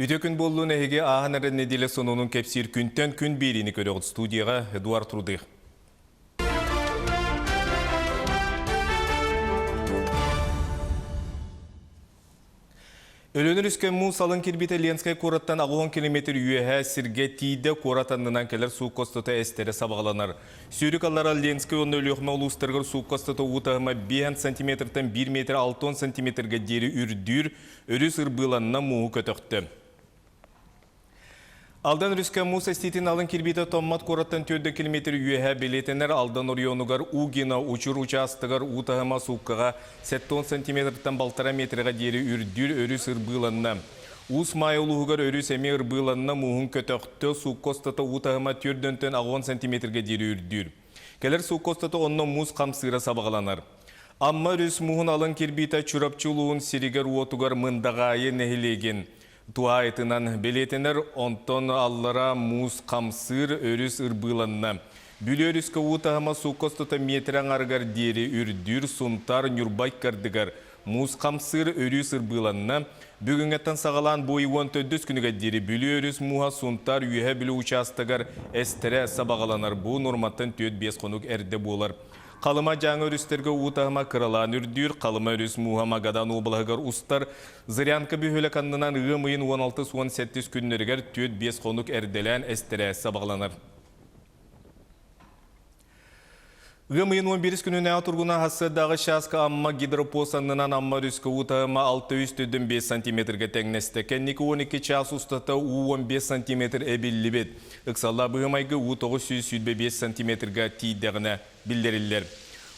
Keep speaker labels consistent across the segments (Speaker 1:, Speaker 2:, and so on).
Speaker 1: Үтүө күн буоллун эһиги ааһан эрэр нэдиэлэ сонунун кэпсиир күнтэн күн биэриини көрөҕүт студияҕа Эдуард Рудых. Өлөөнөр үскэ муус алын кирбитэ Ленскэй куораттан 80 километр үөһэ сиргэ тиийдэ куорат аннынан кэлэр суукка устата эстэрэ сабаҕаланар. Сүүрүк аллара Ленскэй уонна Өлүөхүмэ улуустарыгар суукка устата уу таһыма 5 сантиметртан 1 метр 60 сантиметрга диэри үрдүүр, өрүс ырбыыланна мууһу көтөхтө. Алдан өрүскэ муус эстиитин алын кирбиитэ Томмот куораттан 4 километр үөһэ бэлиэтэнэр Алдан оройуонугар Угино Учур учаастагар уу таһыма сууккаҕа 70 сантиметртан балтараа метрга диэри үрдүүр өрүс ырбыыланна. Уус Маайа улууһугар өрүс эмиэ ырбыыланна, мууһун көтөхтө, суукка устата уу таһыма 4-төн 80 сантиметрга диэри үрдүүр. Кэлэр суукка устата онно муус хамсыыра сабаҕаланар. Амма өрүс мууһун алын кирбиитэ Чурапчы улууһун сиригэр-уотугар Мындаҕаайы нэһилиэгин Туһаайытынан бэлиэтэнэр, онтон аллара муус хамсыыр, өрүс ырбыыланна. Бүлүү өрүскэ уу таһыма суукка устата миэтэрэ аҥарыгар диэри үрдүүр, Сунтаар, Ньурба иккардыгар муус хамсыыр, өрүс ырбыыланна. Бүгүҥҥэттэн саҕалаан бу ый 14 күнүгэр диэри Бүлүү өрүс мууһа Сунтаар, Үөһээ Бүлүү учаастагар эстэрэ сабаҕаланар. Бу нуорматтан 4-5 хонук эрдэ буолар. Халыма Дьааҥы өрүстэргэ уу таһыма кыралаан үрдүүр, Халыма өрүс мууһа Магадан уобалаһыгар устар, Зырянка бөһүөлэк аннынан ыам ыйын 16-17 күннэригэр 4-5 хонук эрдэлээн эстэрэ сабаҕаланар. Ыам ыйын 11 күнүнээҕи тургуна сарсыардааҕы чааска Амма гидропост аннынан Амма өрүскэ уу таһыма 605 сантиметрга тэҥнэстэ. Кэнники 12 чаас устата уу 15 сантиметр эбиллибит. Ыксаллаах быһыы-майгы уу 925 сантиметрга тиийдэҕинэ биллэриллэр.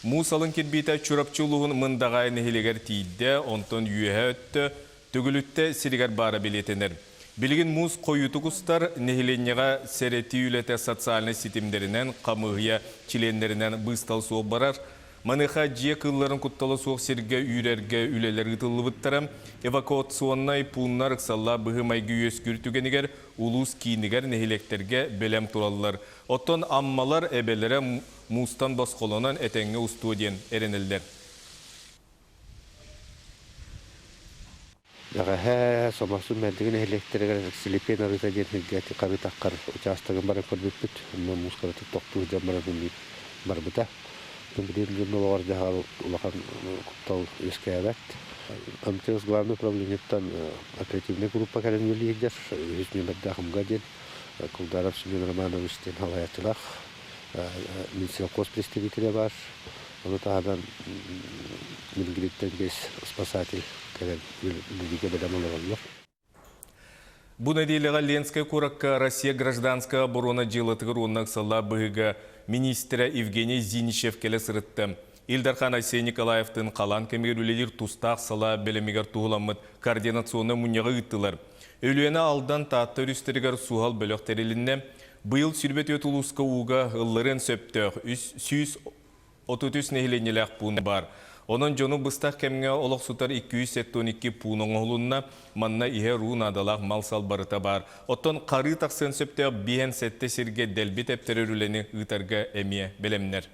Speaker 1: Муус алын кирбиитэ Чурапчы улууһун Мындаҕаайы нэһилиэгэр тиийдэ, онтон үөһэ өттө Төгүлүттэ сиригэр баара бэлиэтэнэр. Билигин муус хойуутук устар, нэһилиэнньэҕэ сэрэтии үлэтэ социальнай ситимнэринэн, хамыыһыйа чилиэннэринэн быыстал суох барар. Маныаха дьиэ кыылларын куттала суох сиргэ үүрэргэ үлэлэр ыытыллыбыттара, эвакуационнай пууннар ыксаллаах быһыы-майгы үөскүүр түгэнигэр улуус киинигэр, нэһилиэктэргэ бэлэм тураллар. Оттон аммалар эбэлэрэ муустан босхолонон этэҥҥэ устуо диэн эрэнэллэр.
Speaker 2: Бэҕэһээ Соморсун Мэлдьэҥи нэһилиэктэригэр Силипиэн арыыта диэн сиргэ харытаххар учаастагын баран көрбүппүт. Онно муус кыратык тохтуу сылдьан баран барбыта. Билигин дьон олоҕор дьаһал улахан куттал үөскээбэт. МТС главный управлениеттан оперативнай группа кэлэн үлэлиир үһүс нүөмэрдээх МГА диэн Кулдаров Семен Романович диэн салайааччылаах Минсельхоз представителэ баар. Ону таһынан Мингириттэн биэс спасатель кэлэн үлэлииргэ бэлэм олороллор.
Speaker 1: Бу нэдиэлэҕэ Ленскэй куоракка Россия гражданскай оборона дьыалатыгар уонна ыксаллаах быһыыга миниистирэ Евгений Зиничев кэлэ сырытта. Ил Дархан Айсен Николаевтыын халаан кэмигэр үлэлиир тустаах салаа бэлэмигэр туһуламмыт координационнай мунньаҕы ыыттылар. Өлүөнэ, Алдан, Таатта өрүстэригэр суһал бөлөх тэрилиннэ. Быйыл 24 улууска ууга ылларыан сөптөөх 333 нэһилиэнньэлээх пуун баар. Онон дьону быстах кэмҥэ олохсутар 272 пуун оҥоһулунна. Манна иһэр уу наадалаах мал-сал барыта баар. Оттон харыы тахсыан сөптөөх 57 сиргэ дэлби тэптэрэр үлэни ыытарга эмиэ бэлэмнэр.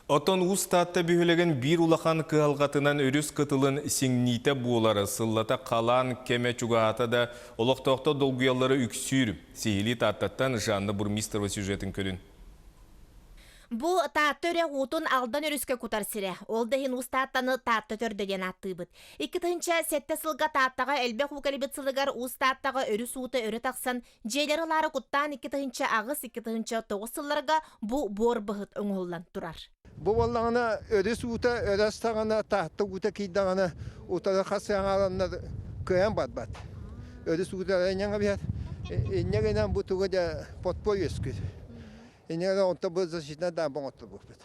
Speaker 1: Оттон Уус Таатта бөһүөлэгин биир улахан кыһалҕатынан өрүс кытылын сиҥниитэ буолар. Сыллата халаан кэмэ чугаһаата да, олохтоохтор долгуйаллара үксүүр. Сиһилии Тааттаттан Жанна Бурмистрова сюжетын көрүн.
Speaker 3: Бу Таатта үрэх уутун Алдан өрүскэ кутар сирэ. Ол да иһин Уус Тааттаны Таатта төрдө диэн ааттыыбыт. 2007 сылга Тааттаҕа элбэх уу кэлбит сылыгар Уус Тааттаҕа өрүс уута өрө тахсан Дьиэлэри ылаары куттаан 2008 2009 сылларга бу буор быһыт оҥоһуллан турар.
Speaker 4: Бу буоллаҕына өрүс уута өрө астаҕына, Таатта уута киирдэҕинэ утары хас аҥаарыннар кыайан барбат. Өрүс уута инньэ биһэр. Инньэ гынан бу туга дьэ подпой үөскүүр. Инньэ гынан онто бу защитнай дамба оҥотторбуппут.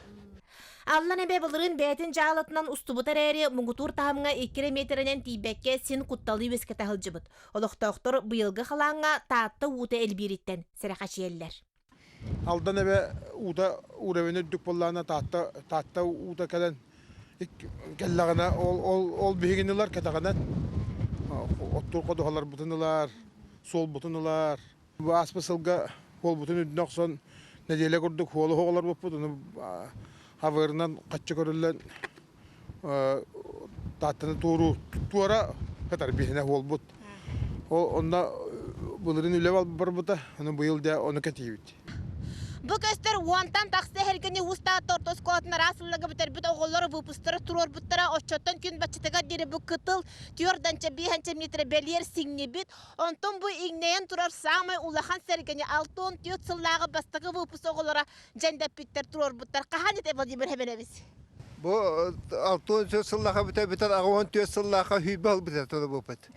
Speaker 3: Аллан эбэ былырыын бэйэтин дьаалатынан устубута эрээри, муҥутуур таһымҥа 2 эрэ миэтэрэнэн тиийбэккэ син кутталы үөскэтэ сылдьыбыт. Олохтоохтор быйылгы халааҥҥа Таатта уута элбиириттэн сэрэхэчийэллэр.
Speaker 5: Алдан эбэ уута уровень үрдүк буоллаҕына Таатта Таатта уута кэлэн кэллэҕинэ ол ол ол биһигини ылар кэтэҕинэн оттуур ходуһаларбытын ылар, суолбутун ылар. Бу ааспыт сылга суолбутун үрдүнэ охсон нэдиэлэ курдук суолу оҕолорбуппут ону хабыырынан хаччы көрүллэн Тааттаны туоруу туора Катар биһинэ буолбут. Ол онно былырын үлэ барбыта, ону быйыл да ону кэтиибит.
Speaker 3: Бу көстөр уонтан тахса эргини Уус Таатта орто оскуолатын араас сылларга бүтэрбит оҕолор выпустара туруорбуттара. Оччоттон күн баччатыгар диэри бу кытыл түөрданча биэһэнчэ метрэ бэлиэр сиҥнибит. Онтон бу иҥнэйэн турар саамай улахан сэргэни 64 сыллааҕы бастакы выпуск оҕолоро дьэндэппиттэр, туруорбуттар. Хаһан ити Владимир Хабенович?
Speaker 4: Бу 64 сыллаха бүтэ 84 сыллаха хүйбэ албыта турбуппут.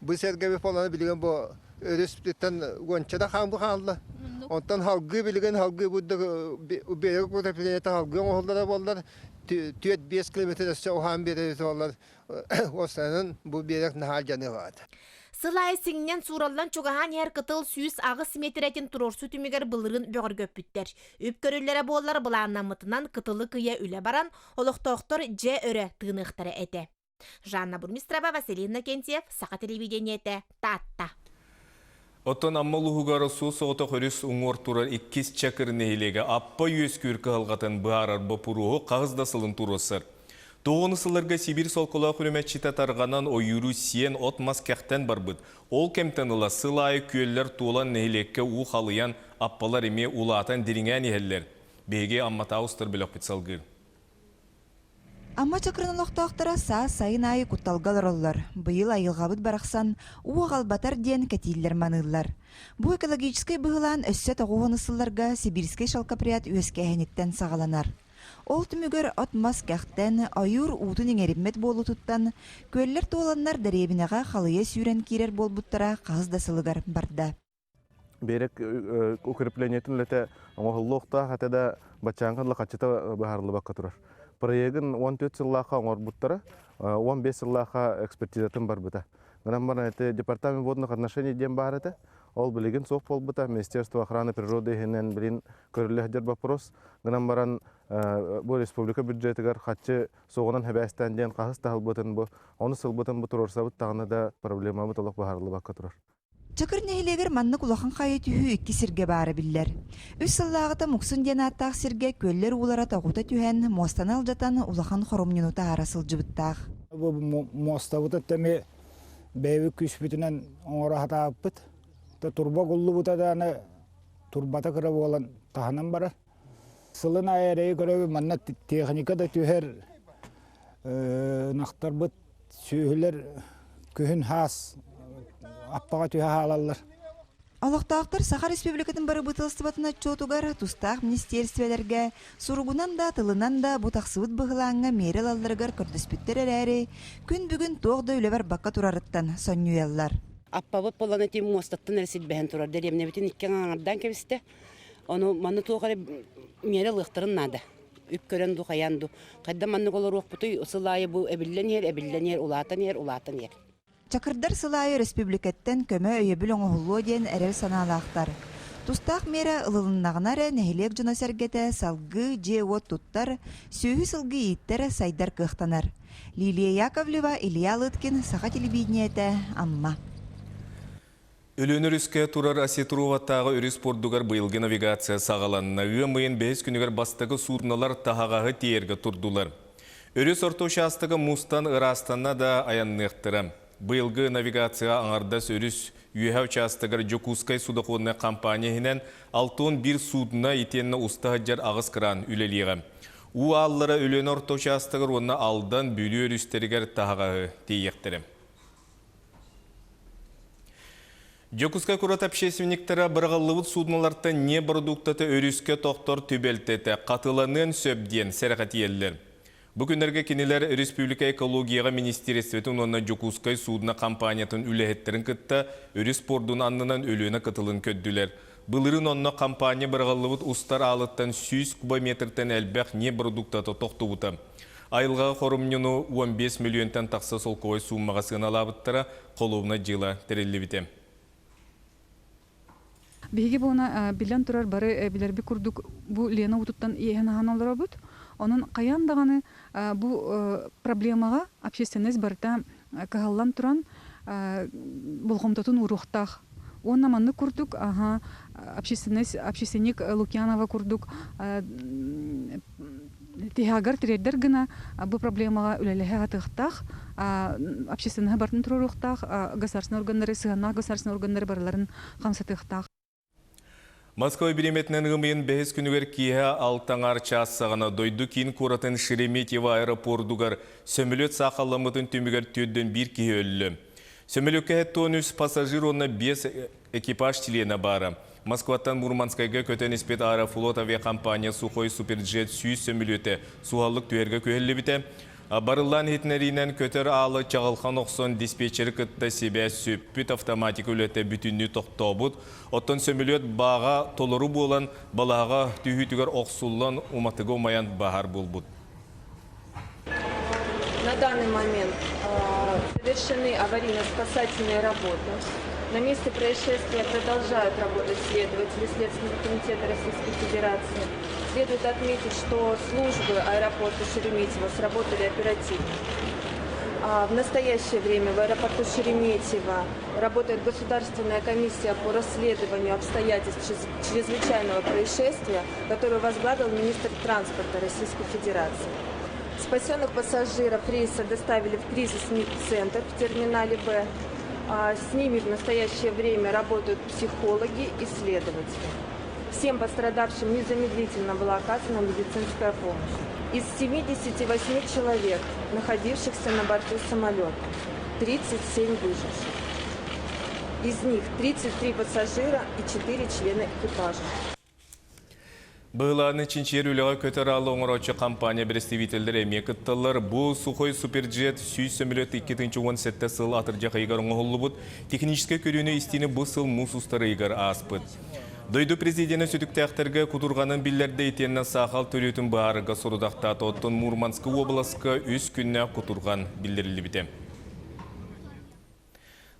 Speaker 4: Бу сэргэби поланы билигин бу өрүспүттэн уончада хаамбы хаалла. Онтон халгыы билигин халгыы будда берег укреплениета халгыы оҥоһуллара буоллар 4-5 километр өссө уһаан биэрэр буоллар Останын бу биэрэх наһаа дьаныһаат.
Speaker 3: Сыл аайы сиҥнэн суураллан чугаһаан иһэр кытыл 108 миэтэрэтин туруорсуу түмүгэр былырыын бөҕөргөппүттэр. Үп көрүллэрэ буоллар былааннаммытынан кытылы кыйа үлэ баран, олохтоохтор дьэ өрө тыыныахтара этэ. Жанна Бурмистрова, Василий Иннокентьев, Саха телевидениетэ, Таатта.
Speaker 1: Оттон Амма улууһугар суос-соҕотох өрүс уҥуор турар иккис Чакыр нэһилиэгэ Аппа үөскүүр кыһалҕатын быһаарар боппуруоһу хаһыс да сылын туруорсар. Тоҕуону сылларга Сибиир солколоох үрүмэччитэ тарҕанан ойууру сиэн от-мас кэхтэн барбыт. Ол кэмтэн ыла сыл аайы күөллэр туолан нэһилиэккэ уу халыйан, аппалар эмиэ улаатан дириҥээн иһэллэр. Биһиги Амматаа устар бөлөхпүт салгыы.
Speaker 6: Амма Чакырын олохтоохторо саас сайын аайы кутталга олороллор. Быйыл айылҕабыт барахсан уу аҕалбатар диэн кэтииллэр-маныыллар. Бу экологическай быһылаан өссө тоҕуһун сылларга Сибирскэй шелкопряд үөскээһиниттэн саҕаланар. Ол түмүгэр от-мас кэхтэн, ойуур уутун иҥэриммэт буолуутуттан, күөллэр туоланнар дэриэбинэҕэ халыйа сүүрэн киирэр буолбуттара хаһыс да сылыгар барда.
Speaker 7: Берег укреплениетин үлэтэ оҥоһуллуохтаах этэ да баччааҥҥа дылы хаччыта быһаарыллыбакка турар. Проегын 14 сыллаахха оҥорбуттара, 15 сыллаахха экспертизатын барбыта. Гынан баран это департамент водных отношений диэн баар этэ. Ол билигин суох буолбута. Министерство охраны природы иһинэн билин көрүллэ сылдьар вопрос. Гынан баран бу республика бюджетыгар хаччы суоҕунан хэбээстээн диэн хаһыс таһылбытын бу ону сылбытын бу туруорсабыт даҕаны да проблемабыт олох быһаарыллыбакка турар.
Speaker 6: Чакыр нэһилиэгэр маннык улахан хайа түһүү икки сиргэ баара биллэр. Үс сыллааҕыта Муксун диэн ааттаах сиргэ күөллэр уулара тоҕута түһэн, муостаны алдьатан улахан хоромньуну таһаара сылдьыбыттаах.
Speaker 8: Бу муостабытын тэми бэйэбит күүспүтүнэн оҥоро сатаабыппыт. Турба куллубута даҕаны турбата кыра буолан таһынан барар. Сылын аайы эрэйи көрөбүн манна техника да түһэр, ынахтарбыт сүөһүлэр күһүн хаас аппаҕа түһэ хаалаллар.
Speaker 6: Олохтоохтор Саха Республикатын бырабыыталыстыбатын отчуотугар тустаах министиэристибэлэргэ суругунан да, тылынан да бу тахсыбыт быһылааҥҥа миэрэ ылалларыгар көрдөспүттэр эрээри, күн бүгүн туох да үлэ барбакка турарыттан сонньуйаллар.
Speaker 9: Аппабыт буолан ити муостаттан эрэ силбэһэн турар. Дэриэбинэбитин икки аҥаардаан кэбистэ. Ону манна туох эрэ миэрэ ылыахтарын наада. Үп көрөн ду, хайаан ду. Хайда маннык олоруохпутуй, сыл аайы бу эбиллэн иһэр, эбиллэн иһэр, улаатан иһэр, улаатан иһэр.
Speaker 6: Чакырдар сыл аайы өрөспүүбүлүкэттэн көмө өйөбүл оҥоһуллуо диэн эрэл санаалаахтар. Тустаах миэрэ ылылыннаҕына эрэ нэһилиэк дьоно-сэргэтэ салгыы дьиэ-уот туттар, сүөһү-сылгы ииттэр, сайдар кыахтанар. Лилия Яковлева, Илья Лыткин, Саха телевидениетэ, Амма.
Speaker 1: Өлөөн өрүскэ турар Осетроваттааҕы өрүс пордугар быйылгы навигация саҕаланна. Ыам ыйын бэһис күнүгэр бастакы суднолар таһаҕаһы тиэйэргэ турдулар. Өрүс орто учаастага муустан ыраастанна да айанныахтара. Быйылгы навигация аҥардас өрүс үөһэ учаастагар Дьокуускай судоходнай компания иһинэн 61 судно итиэннэ уста сылдьар аҕыс кран үлэлиэҕэ. Уу ааллара Өлөөн орто учаастагар уонна Алдан, Бүлүү өрүстэригэр таһаҕаһы тиэйиэхтэрэ. Дьокуускай куорат общественниктара быраҕыллыбыт суднолартан не бородууктата өрүскэ тохтор түбэлтэтэ хатыланыан сөп диэн сэрэхэтийэллэр. Бу күннэргэ кинилэр республика экологияҕа министиэристибэтин уонна Дьокуускай судно компаниятын үлэһиттэрин кытта өрүс пордун аннынан Өлүөнэ кытылын көрдүлэр. Былырыын онно компания быраҕыллыбыт устар аалыттан 100 кубометртэн элбэх не бородууктата тохтубута. Айылҕаҕа хорумньуну 15 мөлүйүөнтэн тахса солкуобай сууммаҕа сыаналаабыттара, холуобунай дьыала тэриллибитэ.
Speaker 10: Биһиги буона биллэн турар бары билэрбит курдук бу Лена уутуттан иэһэн аһан олоробут. Онон хайаан даҕаны бу проблемаҕа общественность барыта кыһаллан туран болҕомтотун ууруохтаах. Уонна маннык курдук аха общественность общественник Лукьянова курдук Тиһагар тириэрдэр гына бу проблемаҕа үлэлэһэ сатыахтаах, общественноһы барытын туруоруохтаах, государственнай органнары, сыһыаннаах государственнай органнары барыларын хамсатыахтаах.
Speaker 1: Москва бириэмэтинэн ыам ыйын бэһис күнүгэр киэһэ алтаҥар чаас саҕана дойду киин куоратын Шереметьево аэропордугар сөмөлүөт саахалламмытын түмүгэр түөрдэн биир киһи өллө. Сөмөлүөккэ 73 пассажир уонна биэс экипаж чилиэнэ баара. Москваттан Мурманскайга көтөн испит Аэрофлот авиакомпания Сухой Суперджет 100 сөмөлүөтэ суһаллык түһэргэ күһэллибитэ. Барыллаан иһитиннэриинэн көтөр аалы чаҕылхан охсон диспетчери кытта сибээс сүппүт автоматика үлэтэ бүтүннүү тохтообут. Оттон сөмөлүөт бааҕа толору буолан балаһаҕа түһүүтүгэр охсуллан уматыга умайан баһаар буолбут.
Speaker 11: На данный момент совершены аварийно-спасательные работы. На месте происшествия продолжают работать следователи Следственного комитета Российской Федерации. Следует отметить, что службы аэропорта Шереметьево сработали оперативно. В настоящее время в аэропорту Шереметьево работает Государственная комиссия по расследованию обстоятельств чрезвычайного происшествия, которую возглавил министр транспорта Российской Федерации. Спасенных пассажиров рейса доставили в кризисный центр в терминале «Б». С ними в настоящее время работают психологи и следователи. Всем пострадавшим незамедлительно была оказана медицинская помощь. Из 78 человек, находившихся на борту самолета, 37 выживших. Из них 33 пассажира и 4 члена экипажа.
Speaker 1: Быһылааны чинчийэр үлэҕэ көтөр аалы оҥорооччу компания бэрэстэбиитэллэрэ эмиэ кытталлар. Бу Сухой Суперджет 100 сөмөлүөт 2017 сыл атырдьах ыйыгар оҥоһуллубут. Техническэй көрүүнү-истиини бу сыл муус устар ыйыгар ааспыт. Дойду президенэ сүтүктээхтэргэ кутурҕанын биллэрдэ итиэннэ саахал төрүөтүн быһаарарга сорудахтаата. Оттон Мурманскай уобаласка үс күннээх кутурҕан биллэриллибитэ.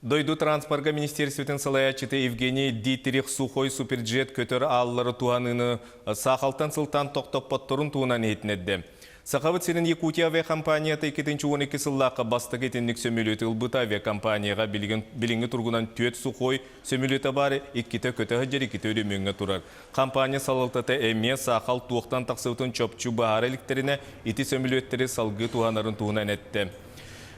Speaker 1: Дойду транспорга министерствотын салайааччыта Евгений Дитрих Сухой Суперджет көтөр ааллары туһаныыны саахалтан сылтаан тохтоппотторун туһунан иһитиннэрдэ. Сахабыт сирин Якутия авиакомпанията 2012 сыллаахха бастакы итинник сөмөлүөтү ылбыта авиакомпанияҕа билигин билиҥҥи туругунан түөрт сухой сөмөлүөтэ баар, иккитэ көтө сылдьар, иккитэ өрөмүөҥҥэ турар. Компания салалтата эмиэ саахал туохтан тахсыбытын чопчу быһаара иликтэринэ ити сөмөлүөттэри салгыы туһанарын туһунан эттэ.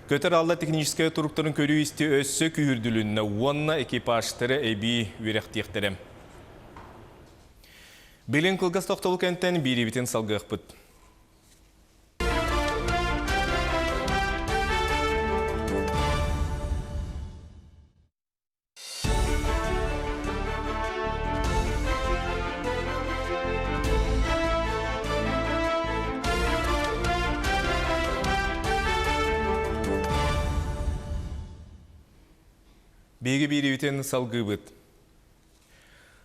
Speaker 1: Көтөр аалла техническэй туруктарын көрүү-истии өссө күүһүрдүлүннэ уонна экипажтары эбии үөрэхтиэхтэрэ. Билин кылгас тохтобул кэнтэн биириибитин салгыахпыт. Биһиги биириибитин салгыыбыт.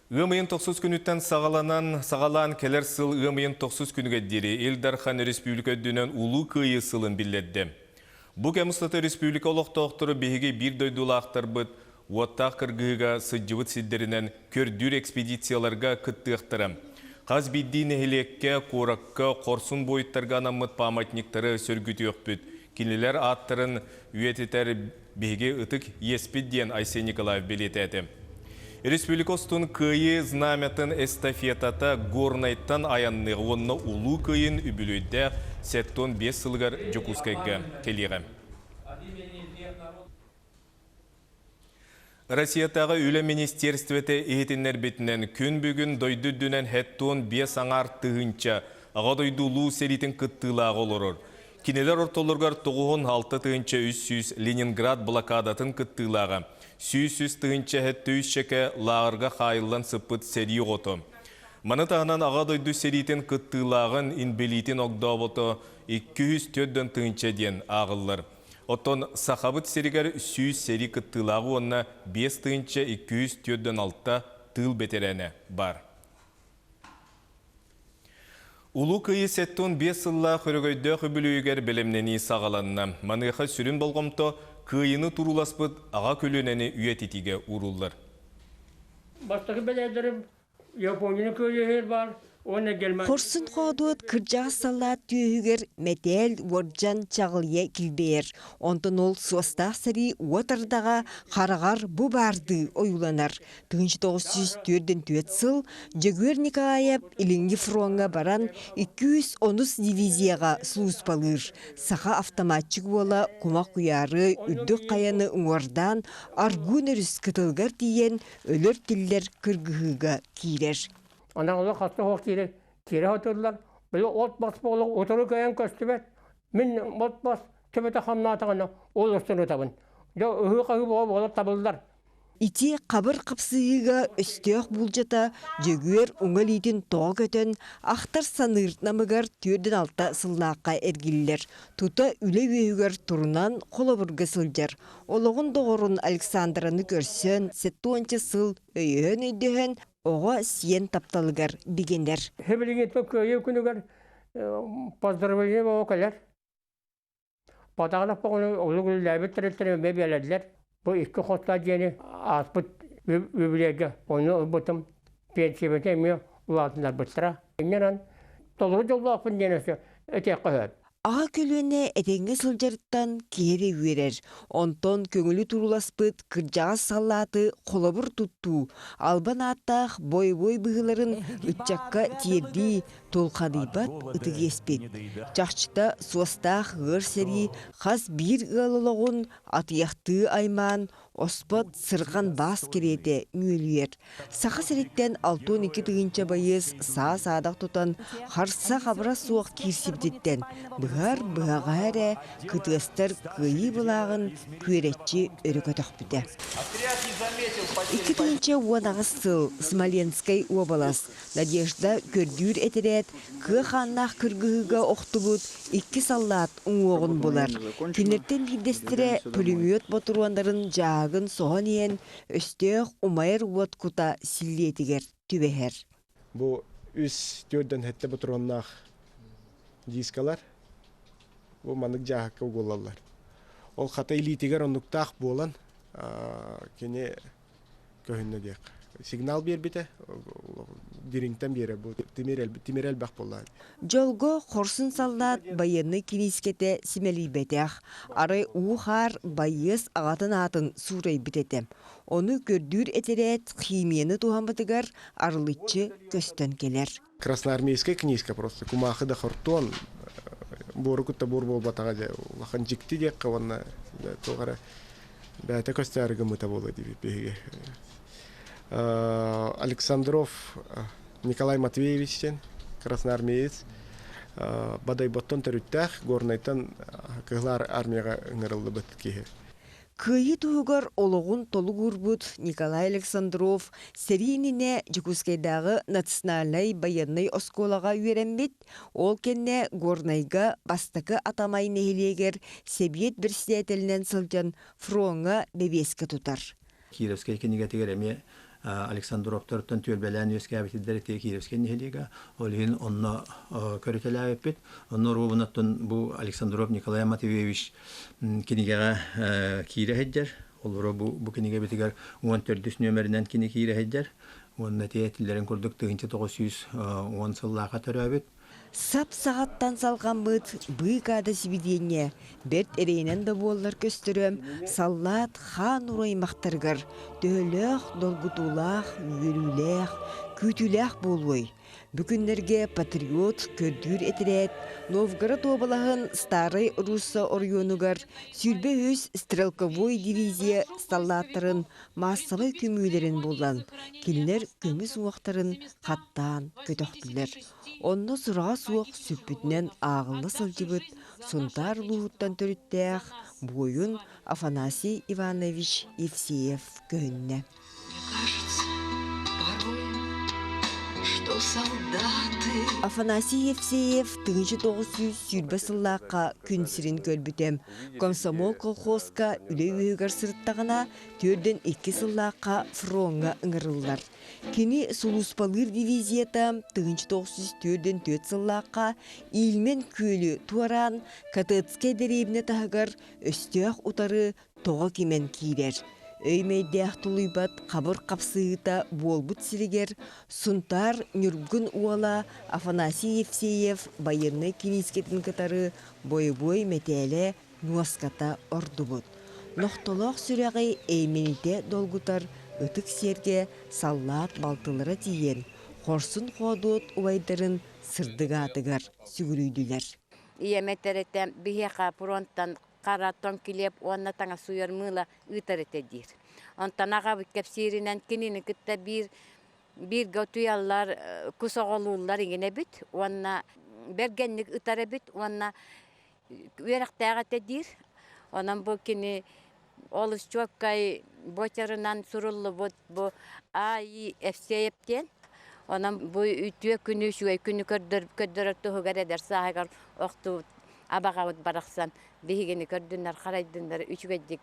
Speaker 1: Ыам ыйын тохсус күнүттэн саҕаланан, саҕалаан кэлэр сыл ыам ыйын тохсус күнүгэр диэри Ил Дархан Өрөспүүбүлүкэ үрдүнэн Улуу Кыайыы сылын биллэрдэ. Бу кэм устата республика олохтоохторо биһиги биир дойдулаахтарбыт уоттаах кыргыһыыга сылдьыбыт сирдэринэн көрдүүр экспедицияларга кыттыахтара. Хас биирдии нэһилиэккэ, куоракка хорсун буойуттарга анаммыт памятниктары сөргүтүөхпүт. Кинилэр ааттарын үйэтитэр биһиги ытык иэспит диэн Айсен Николаев бэлиэтээтэ. Республика устун Кыайыы знамятын эстафетата Горнайтан айанныаҕа уонна Улуу Кыайын үбүлүөйдээх 75 сылыгар Дьокуускайга кэлиэҕэ. Россиятааҕы үлэ министиэристибэтэ иһитиннэрбитинэн, күн бүгүн дойду үрдүнэн хэттуон биэс аҥаар тыһыынча Аҕа дойду Улуу сэриитин кыттыылааҕа олорор. Кинилэр ортолоругар 96 300 Ленинград блокадатын кыттыылааҕа, 103 тыһыынча лааҕырга хаайыллан сыппыт сэрии оҕото. Маны таһынан Аҕа дойду сэриитин кыттыылааҕын инбэлиитин огдообото 204 тыһыынча диэн ааҕыллар. Оттон Сахабыт сиригэр 100 сэрии кыттыылааҕа уонна 5246 тыыл бэтэрээнэ баар. Улуу Кыайыы 75 сыллаах өрөгөйдөөх үбүлүөйүгэр бэлэмнэнии саҕаланна. Маныаха сүрүн болҕомто Кыайыыны турууласпыт аҕа көлүөнэни үйэтитиигэ ууруллар.
Speaker 12: Бастакы бэлээдэрим Японияны кыайыһыр баар. Хорсун хоодуот кырдьаҕас саллаат түөһүгэр мэтээл уордьан чаҕылыйа килбэйэр. Онтон ол суостаах сэрии уот ардаҕа хараҕар бу баардыы ойууланар. 1944 сыл Дьөгүөр Николаев Илиҥҥи фроҥҥа баран 210 дивизияҕа сулууспалыыр. Саха автоматчик уола кумах куйаары үрдүк хайаны уҥуордаан Аргун өрүс кытылыгар тиийэн өлөр-тиллэр кыргыһыыга киирэр.
Speaker 13: Онон олох хаста суох киирэ киирэ сатыыллар. Били от-бас буолан утары кыайан көстүбэт. Мин от-бас төбөтө хамнаатаҕына ол устун ытабын. Дьэ ыһыы-хаһыы буола буола табыллар.
Speaker 12: Ити хабыр хапсыһыыга өстөөх буулдьата Дьөгүөр уҥа илиитин тоҕо көтөн, ахтар-саныыр намыгар 46 сыллаахха эргиллэр. Тута үлэ үөһүгэр турунан холобурга сылдьар. Олоҕун доҕорун Александраны көрсөн, 70 сыл өйөһөн-өйдөһөн, оҕо сиэн тапталыгар бигэнэр.
Speaker 13: Билигин Кыайыы күнүгэр поздравление буола кэлэр. Подарок оҕону олук үлэлээбит тэрилтэлэр эмиэ биэрэллэр. Бу икки хостоох дьиэни ааспыт үбүлүөйгэ ону ылбытым. Пенсиябытын эмиэ улаатыннарбыттара. Инньэ толору дьоллоохпун диэн өссө этиэххэ сөп.
Speaker 12: Аҕа көлүөнэ этэҥҥэ сылдьарыттан киһи эрэ үөрэр. Онтон көҥүлү турууласпыт кырдьаҕас саллааты холобур туттуу, албан ааттаах бойобуой быһыыларын ыччакка тиэрдии тулхадыйбат ытык иэспит. Чахчыта суостаах ыар сэрии хас биир ыал олоҕун атыйахтыы аймаан, оспот сырҕан баас кэриэтэ үөлүйэр. Саха сириттэн 62 тыһыынча байыас саа-саадах тутан харса-хабыра суох киирсибититтэн быһар быһаҕаһа эрэ кытыастар кыайыы былааҕын күөрэччи өрө көтөхпүтэ. 2018 сыл Смоленскай уобалас Надежда көрдүүр этэрээт кыа хааннаах кыргыһыыга охтубут икки саллаат уҥуоҕун булар. Кинилэртэн биирдэстэрэ пулемет ботуруоннарын дьааһыгын соһон иһэн өстөөх умайар уот кута силлиэтигэр түбэһэр.
Speaker 14: Бу үс түөрдэн сэттэ ботуруоннаах дискалар бу маннык дьааһыкка угуллаллар. Ол хата илиитигэр оннуктаах буолан кини көһүннэ диэх. Сигнал биэрбитэ, дириҥтэн биэрэ бу тимир, тимир элбэх буолла.
Speaker 12: Дьолго хорсун саллаат байыаннай киниискэтэ симэлийбэтэх, арай уу-хаар байыас аҕатын аатын суурайбыт этэ. Ону көрдүүр этэрээт химияны туһаммытыгар арылыччы көстөн кэлэр.
Speaker 14: Красноармейская книжка просто кумаахы да хортуон буору кытта буор буолбатаҕа дьэ улахан дьикти диэххэ уонна туох эрэ бэйэтэ көстөөрү гыммыта буолуо диэбит биһиги. Александров Николай Матвеевич диэн красноармеец Бодойботтон төрүттээх Горнайтан Кыһыл армияҕа ыҥырыллыбыт киһи.
Speaker 12: Кыайыы туһугар олоҕун толук уурбут Николай Александров сэрии иннинэ Дьокуускайдааҕы национальнай байыаннай оскуолаҕа үөрэммит, ол кэннэ Горнайга бастакы Атамай нэһилиэгэр сэбиэт бэрэссэдээтэлинэн сылдьан фроҥҥа бэбиэскэ тутар.
Speaker 15: Кировскай кинигэтигэр эмиэ Александровтартан түөлбэлээн үөскээбитиллэр ити Кировскай нэһилиэгэ. Ол иһин онно көрүтэлээбиппит. Онно оруобунаттан бу Александров Николай Матвеевич кинигэҕэ киирэ сылдьар. Олоро бу, бу кинигэбитигэр 14 нүөмэринэн кини киирэ сылдьар. Уонна ити этиллэрин курдук 1910 сыллаахха төрөөбүт.
Speaker 12: Сап саҕаттан салҕаммыт быыкаада сибидиэнньэ бэрт эрэйинэн да буоллар көстөрө, саллаат хаан ураймахтарыгар төһөлөөх долгутуулаах, үөрүүлээх, күүтүүлээх буолуой? Бу күннэргэ «Патриот» көрдүүр этэрээт Новгород уобалаһын Старай Русса оройуонугар 23 стрелковой дивизия саллааттарын маассабай көмүүлэрин булан, кинилэр көмүс уҥуохтарын хаттаан көтөхтүлэр. Онно сураҕа суох сүппүтүнэн ааҕылла сылдьыбыт Сунтаар улууһуттан төрүттээх буойун Афанасий Иванович Евсеев көһүннэ. Афанасий Евсеев 1920 сыллаахха күн сирин көрбүтэ. Комсомол колхозка үлэ үөһүгэр сырыттаҕына, төрдөн икки сыллаахха фроҥҥа ыҥырыллар. Кини сулууспалыыр дивизията 1944 сыллаахха Ильмен күөлү туораан Катецкай дэриэбинэ таһыгар өстөөх утары тоҕо кимэн киирэр. Өй-мэйдээх тулуйбат хабыр хапсыһыыта буолбут сиригэр Сунтаар Ньургун уола Афанасий Евсеев байыаннай киниискэтин кытары бойобуой мэтээлэ нуоската ордубут. Нохтолоох сүрэҕи эймэнитэ долгутар ытык сиэргэ саллаат балтылара тиийэн, хорсун-хоодуот убайдарын сырдык аатыгар сүгүрүйдүлэр.
Speaker 16: Ийэм этэр этэ, биһиэхэ фронтан хара тоҥ килиэп уонна таҥас сууйар мыыла ыытар этэ диир. Онтон аҕабыт кэпсииринэн кинини кытта биир бииргэ утуйаллар, кус оҕолууллар иҥин эбит уонна бэргэнник ытар эбит уонна үөрэхтээх этэ диир. Онон бу кини олус чуоккай буочарынан суруллубут бу А.И. Евсеев диэн. Онон бу үтүө күнү, үчүгэй күнү көрдөрөр туһугар эдэр сааһыгар охтубут абаҕабыт барахсан биһигини көрдүннэр, харайдыннар, үчүгэйдик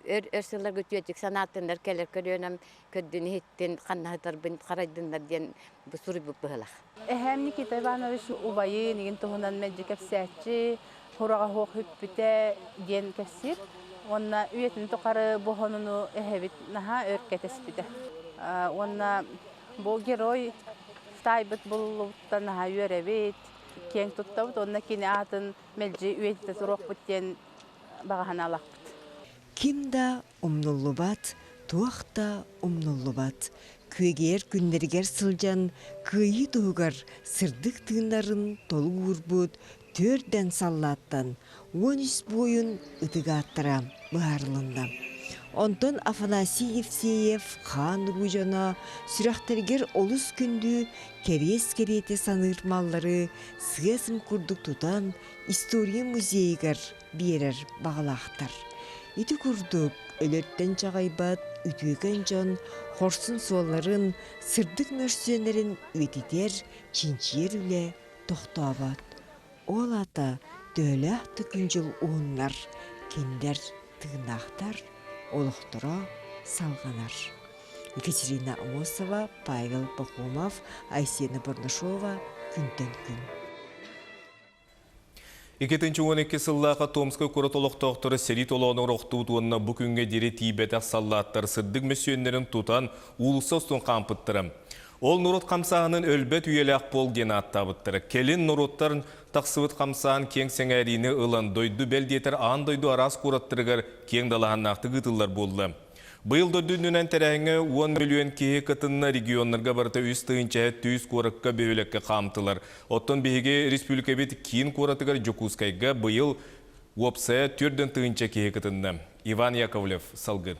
Speaker 16: өр өр сылларга үтүөтүк санаатыннар, кэлэр көлүөнэм көрдүн иһиттин, ханнаһытарбын харайдыннар диэн бу суруйбут быһылах.
Speaker 11: Эһээм Никита Иванович убайын игин туһунан мэлдьи кэпсээччи, хураҕа суох бүппүтэ диэн кэпсиир. Уонна үйэтин тухары бу хонуну эһэбит наһаа өр кэтэспитэ. Уонна бу герой таайбыт булуллубуттан наһаа үөрэбит, киэҥ туттабыт уонна кини аатын мэлдьи үйэтитэ туруохпут диэн баҕа санаалаахпыт.
Speaker 12: Ким да умнуллубат, туох да умнуллубат. Күөгэйэр күннэригэр сылдьан кыайыы туһугар сырдык тыыннарын толук уурбут түөрдэн саллааттан 13 буойун ытык ааттара быһаарылынна. Онтон Афанасий Евсеев хаан уруу дьоно сүрэхтэригэр олус күндү кэриэс кэриэтэ саныыр маллары сыа-сым курдук тутан история музейыгар биэрэр баҕалаахтар. Ити курдук өлөртөн чаҕыйбат үтүөкэн дьон хорсун суолларын, сырдык мөрсүөннэрин үйэтитэр, чинчийэр үлэ тохтообот. Ол аата төһөлөөх да күн-дьыл уһуннар, кинилэр тыыннаахтар, олохторо салҕанар. Екатерина Амосова, Павел Пахомов, Айсена Бурнашова күнтэн күн.
Speaker 1: 2012 сыллааха Томскай куорат олохтоохторо сэрии толоонугар охтубут уонна бу күҥҥэ диэри тиийбэтэх саллааттар сырдык мөссүөннэрин тутан уулусса устун хаампыттара. Ол норуот хамсааһынын өлбөт үйэлээх полк диэн ааттаабыттара. Кэлин норуоттар тахсыбыт хамсаан киэҥ сэҥээриини ылан, дойду бэл диэтэр аан дойду араас куораттарыгар киэҥ далааһыннаахтык ыытыллар буолла. Быйыл дойду үрдүнэн тэрээһиҥҥэ 10 мөлүйүөн киһи кытынна, регионнарга барыта 3 тыһыынча куоракка бөһүөлэккэ хаамтылар. Оттон биһиги республикабыт киин куоратыгар Дьокуускайга быйыл уопсайа 4 тыһыынча киһи кытынна. Иван Яковлев салгын.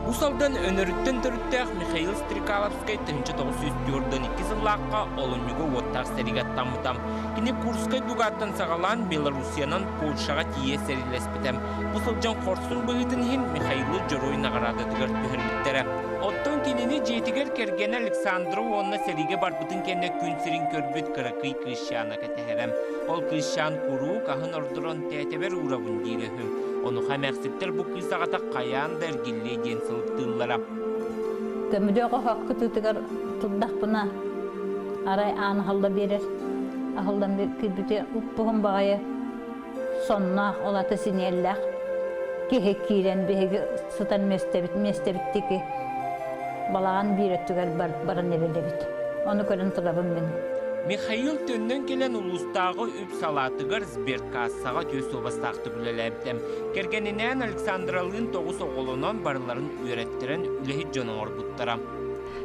Speaker 17: Ус Алдан Өнөрүттэн төрүттээх Михаил Стрекаловскай 1942 сыллаахха олунньуга уоттаах сэриигэ аттаммыта. Кини Курскай дугааттан саҕалаан Белоруссиянан Польшаҕа тиийэ сэриилэспитэ. Бу сылдьан хорсун быһыытын иһин Михаилы Дьоруой наҕараадатыгар түһэрбиттэрэ. Оттон кинини дьиэтигэр кэргэнэ Александра уонна сэриигэ барбытын кэннэ күн сирин көрбүт кыракый кыысчаана кэтэһэрэ. Ол кыысчаан куруук аһын ордорон тээтэбэр уурабын диирэ үһү. Онуоха эмээхситтэр бу кыыс аҕата хайаан да эргиллиэ диэн сылыктыыллара.
Speaker 18: Көмүлүөк оһох кытыытыгар турдахпына, арай аан аһылла биэрэр. Аһыллан киирбитэ уппуһун баҕайы сонноох, ол ата синиэллээх киһи киирэн биһиги сытар миэстэбит миэстэбиттики балаҕан биир өттүгэр баран эрэр эбит. Ону көрөн турабын мин.
Speaker 17: Михаил төннөн кэлэн улуустааҕы үп салаатыгар сберкассаҕа түөс суобастаахтык үлэлээбитэ. Кэргэнинээн Александралыын тоҕус оҕолонон барыларын үөрэттэрэн үлэһит дьон оҥорбуттара.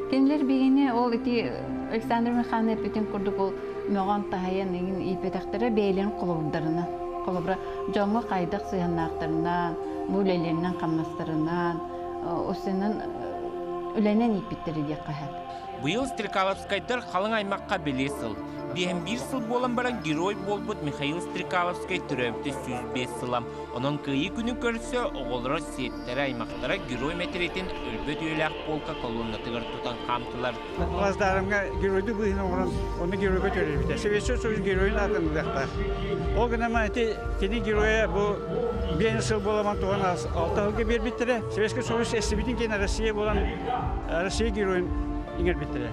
Speaker 19: Кинилэр биһигини ол ити Александр Михайловна эппитин курдук ол мөҕөн таһайан иҥин ииппэтэхтэрэ бэйэлэрин холобурдарынан. Холобура, дьоҥҥо хайдах сыһыаннаахтарынан, бу үлэлэринэн хамнастарынан, осенан үлэнэн ииппиттэрэ диэххэ сөп.
Speaker 17: Быйыл Стрекаловскайдар халыҥ аймахха бэлиэ сыл. Биэһин биир сыл буолан баран герой буолбут Михаил Стрекаловскай төрөөбүтэ 105 сыла. Онон Кыайыы күнүн көрсө оҕолоро, сиэттэрэ, аймахтара герой мэтириэтин өлбөт үйэлээх полка колоннатыгар тутан хаамтылар.
Speaker 20: Плацдармҥа геройдуу быыһын оҥорон, онно геройга төрөөбүтэ. Советский Союз геройун аатын ылыахтаах. Ол гынан ити кини геройа бу биэн сыл буоламан туһан алта сылга биэрбиттэрэ. Советский Союз эстибитин кэннэ Россия буолан Россия геройун иҥэрбиттэрэ.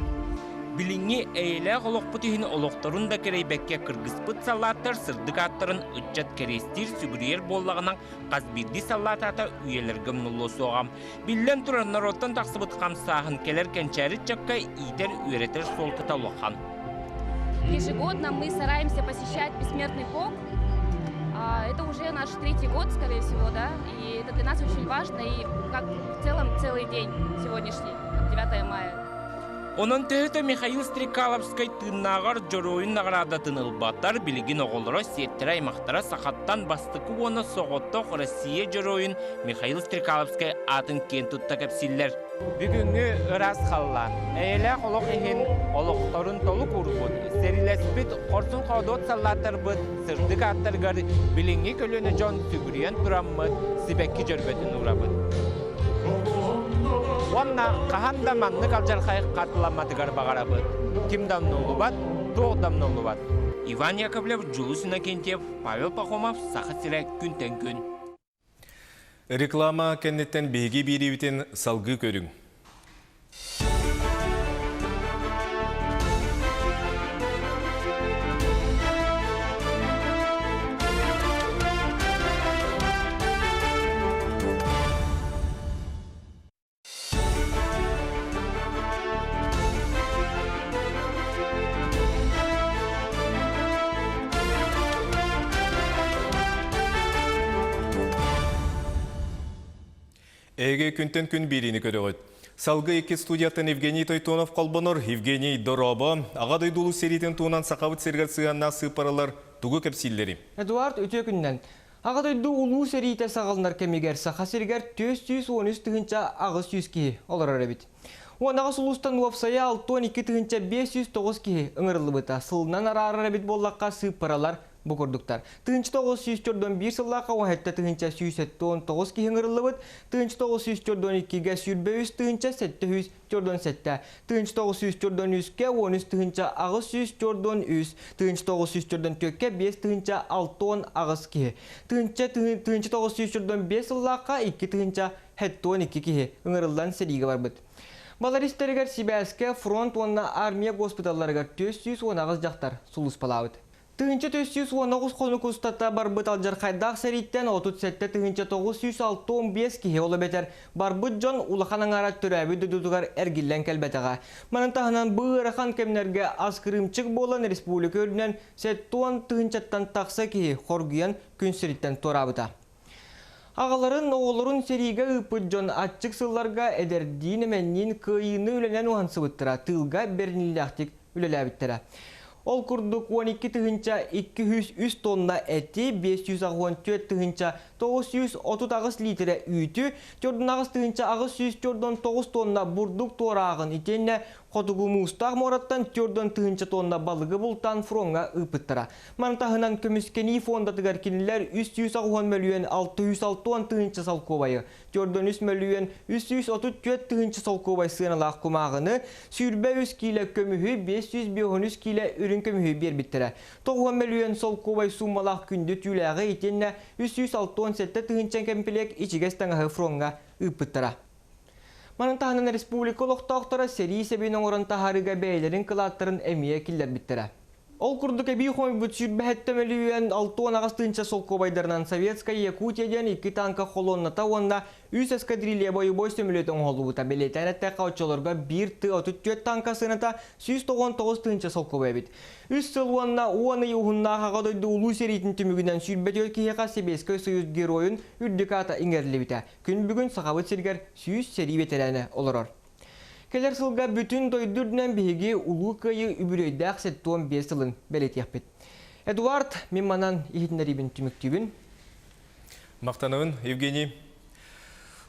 Speaker 17: Билиҥҥи эйэлээх олохпут иһин олохторун да кэрэйбэккэ кыргыспыт саллааттар сырдык ааттарын ыччат кэриэстиир, сүгүрүйэр буоллаҕына, хас биирдии саллаат аата үйэлэргэ умнуллуо суоҕа. Биллэн турар, норуоттан тахсыбыт хамсааһын кэлэр кэнчээри ыччакка иитэр-үөрэтэр суолтата улахан.
Speaker 11: Ежегодно мы стараемся посещать Бессмертный полк. Это уже наш третий год, скорее всего, да, и это для нас очень важно, и как в целом целый день сегодняшний, как 9 мая.
Speaker 17: Онон төһөтө Михаил Стрекаловскай тыыннааҕар дьоруойун наҕараадатын ылбатар, билигин оҕолоро, сиэттэрэ, аймахтара сахаттан бастакы уонна соҕотох Россия дьоруойун Михаил Стрекаловскай аатын киэн тутта кэпсииллэр. Бүгүҥҥү ыраас халлаан, эйэлээх олох иһин олохторун толук уурбут, сэриилэспит хорсун-хоодуот саллааттарбыт сырдык ааттарыгар билиҥҥи көлүөнэ дьон сүгүрүйэн тураммыт сибэкки дьөрбөтүн уурабыт. Уонна хаһан да маннык алдьархай хатыламматыгар баҕарабыт. Ким да умнуллубат, туох да умнуллубат. Иван Яковлев, Дьулус Иннокентьев, Павел Пахомов, Саха сирэ күнтэн күн.
Speaker 1: Реклама кэнниттэн биһиги биэриибитин салгыы көрүҥ. Эһиги күнтэн күн биэриини көрөҕүт. Салгыы икки студияттан Евгений Тойтонов холбонор. Евгений, дорообо. Аҕа дойду улуу сэриитин туһунан Сахабыт сиригэр сыһыаннаах сыыппаралар тугу кэпсииллэрий?
Speaker 21: Эдуард, үтүө күнүнэн. Аҕа дойду Улуу сэриитэ саҕаланар кэмигэр Саха сиригэр 413 800 киһи олорор эбит. 18 улуустан уопсайа 62 509 киһи ыҥырыллыбыта. Сылынан араарар эбит буоллахха сыыппаралар бу курдуктар. 1941 сыллаахха 17 179 киһи ыҥырыллыбыт, 1942-гэ 23 700 7 1943-кэ 13 843, 1944-кэ 5 68 киһи, 1945 сыллаахха 2 72 киһи ыҥырыллан сэриигэ барбыт. Балар истэригэр сибээскэ фронт уонна армия госпиталларыгар 418 дьахтар сулууспалаабыт. 1419 хонук устата барбыт алдьархайдаах сэрииттэн 37 965 киһи ол эбэтэр барбыт дьон улахан аҥаара төрөөбүт дойдутугар эргиллэн кэлбэтэҕэ. Маны таһынан бу ыарахан кэмнэргэ ас кырыымчык буолан республика үрдүнэн 70 тыһыынчаттан тахса киһи хоргуйан күн сириттэн туораабыта. Аҕаларын, оҕолорун сэриигэ ыыппыт дьон аччык сылларга эдэрдиин-эмэнниин кыайыыны үлэнэн уһансыбыттара, тыылга бэриниилээхтик үлэлээбиттэрэ. Ол курдук 12 тыһыынча 203 тонна эти, 584 тыһыынча 938 литрэ үүтү, 48 тыһыынча 849 тонна бурдук туорааҕын итиэннэ Хотугу Муустаах муораттан 4 тыһыынча тонна балыгы бултаан фроҥҥа ыыппыттара. Маны таһынан көмүскэнии фондатыгар кинилэр 380 мөлүйүөн 660 тыһыынча солкуобайы, 403 мөлүйүөн 334 тыһыынча солкуобай сыаналаах кумааҕыны, 23 киилэ көмүһү, 553 киилэ үрүҥ көмүһү биэрбиттэрэ. 90 мөлүйүөн солкуобай сууммалаах күндү түүлээҕи итиэннэ 367 тыһыынча кэмпилиэк ичигэс таҥаһы фроҥҥа ыыппыттара. Манан таһынан республика олохтоохторо сэрии сэбин оҥорон таһаарыыга бэйэлэрин кылааттарын эмиэ киллэрбиттэрэ. Ол курдук эбии хомуйбут сүүрбэһэттэ мөлүйүөн 68 тыһыынча солкуобайдарынан Советская Якутия диэн икки танка холуонната уонна үс эскадрилья бойобуой сөмөлүөт оҥоһуллубута. Бэлиэтээн эттэххэ, оччолорго биир Т-34 танка сыаната 199 тыһыынча солкуобай эбит. Үс сыл уонна уон ый уһуннаах Аҕа дойду Улуу сэриитин түмүгүнэн 24 киһиэхэ Сэбиэскэй Союз Геройун үрдүк аата иҥэриллибитэ. Күн бүгүн Сахабыт сиригэр 100 сэрии бэтэрээнэ олорор. Кэлэр сылга бүтүн дойду үрдүнэн биһиги Улуу Кыайыы үбүлүөйдээх 75 сылын бэлиэтиэхпит. Эдуард, мин манан иһитиннэриибин түмүктүүбүн.
Speaker 1: Махтанабын, Евгений.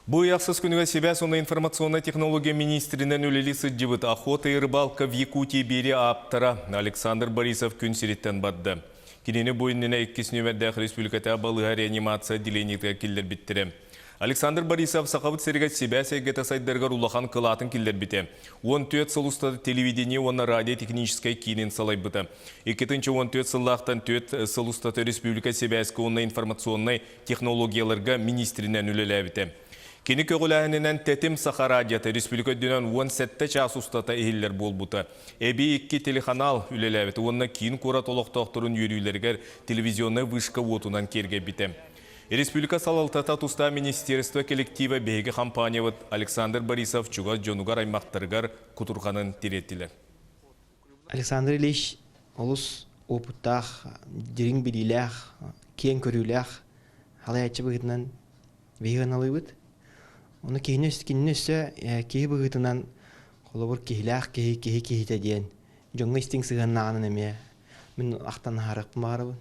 Speaker 1: Бу ый ахсыс күнүгэр сибээс уонна информационнай технология министринэн үлэлии сылдьыбыт Охота и рыбалка в Якутии биэрии ааптара Александр Борисов күн сириттэн барда. Кинини бу иннинэ иккис нүөмэрдээх республикатааҕы балыыһа реанимация отделениетыгар киллэрбиттэрэ. Александр Борисов Сахабыт сиригэр сибээс эйгэтэ сайдарыгар улахан кылаатын киллэрбитэ. 14 сыл устата телевидение уонна радио техническэй киинин салайбыта. 2014 сыллаахтан 4 сыл устата республика сибээскэ уонна информационнай технологияларга министринэн үлэлээбитэ. Кини көҕүлээһининэн Тэтим Саха радиота республика үрдүнэн 17 чаас устата иһиллэр буолбута. Эбии икки телеханаал үлэлээбит уонна киин куорат олохтоохторун үөрүүлэригэр телевизионнай вышка уотунан киэргэйбитэ. Республика салалтата тустаах министерство коллектива биһиги компаниябыт Александр Борисов чугас дьонугар-аймахтарыгар кутурҕанын тириэртилэр.
Speaker 21: Александр Ильич олус уопуттаах, дириҥ билиилээх, киэҥ көрүүлээх халайааччы быһыытынан биһиги ыналыыбыт. Ону киһини, кинини өссө киһи быһыытынан холобур киһилээх киһи, киһи киһитэ диэн дьоҥҥо истиҥ сыһыаннааҕынан эмиэ мин ахтан аһарыахпын баҕарабын.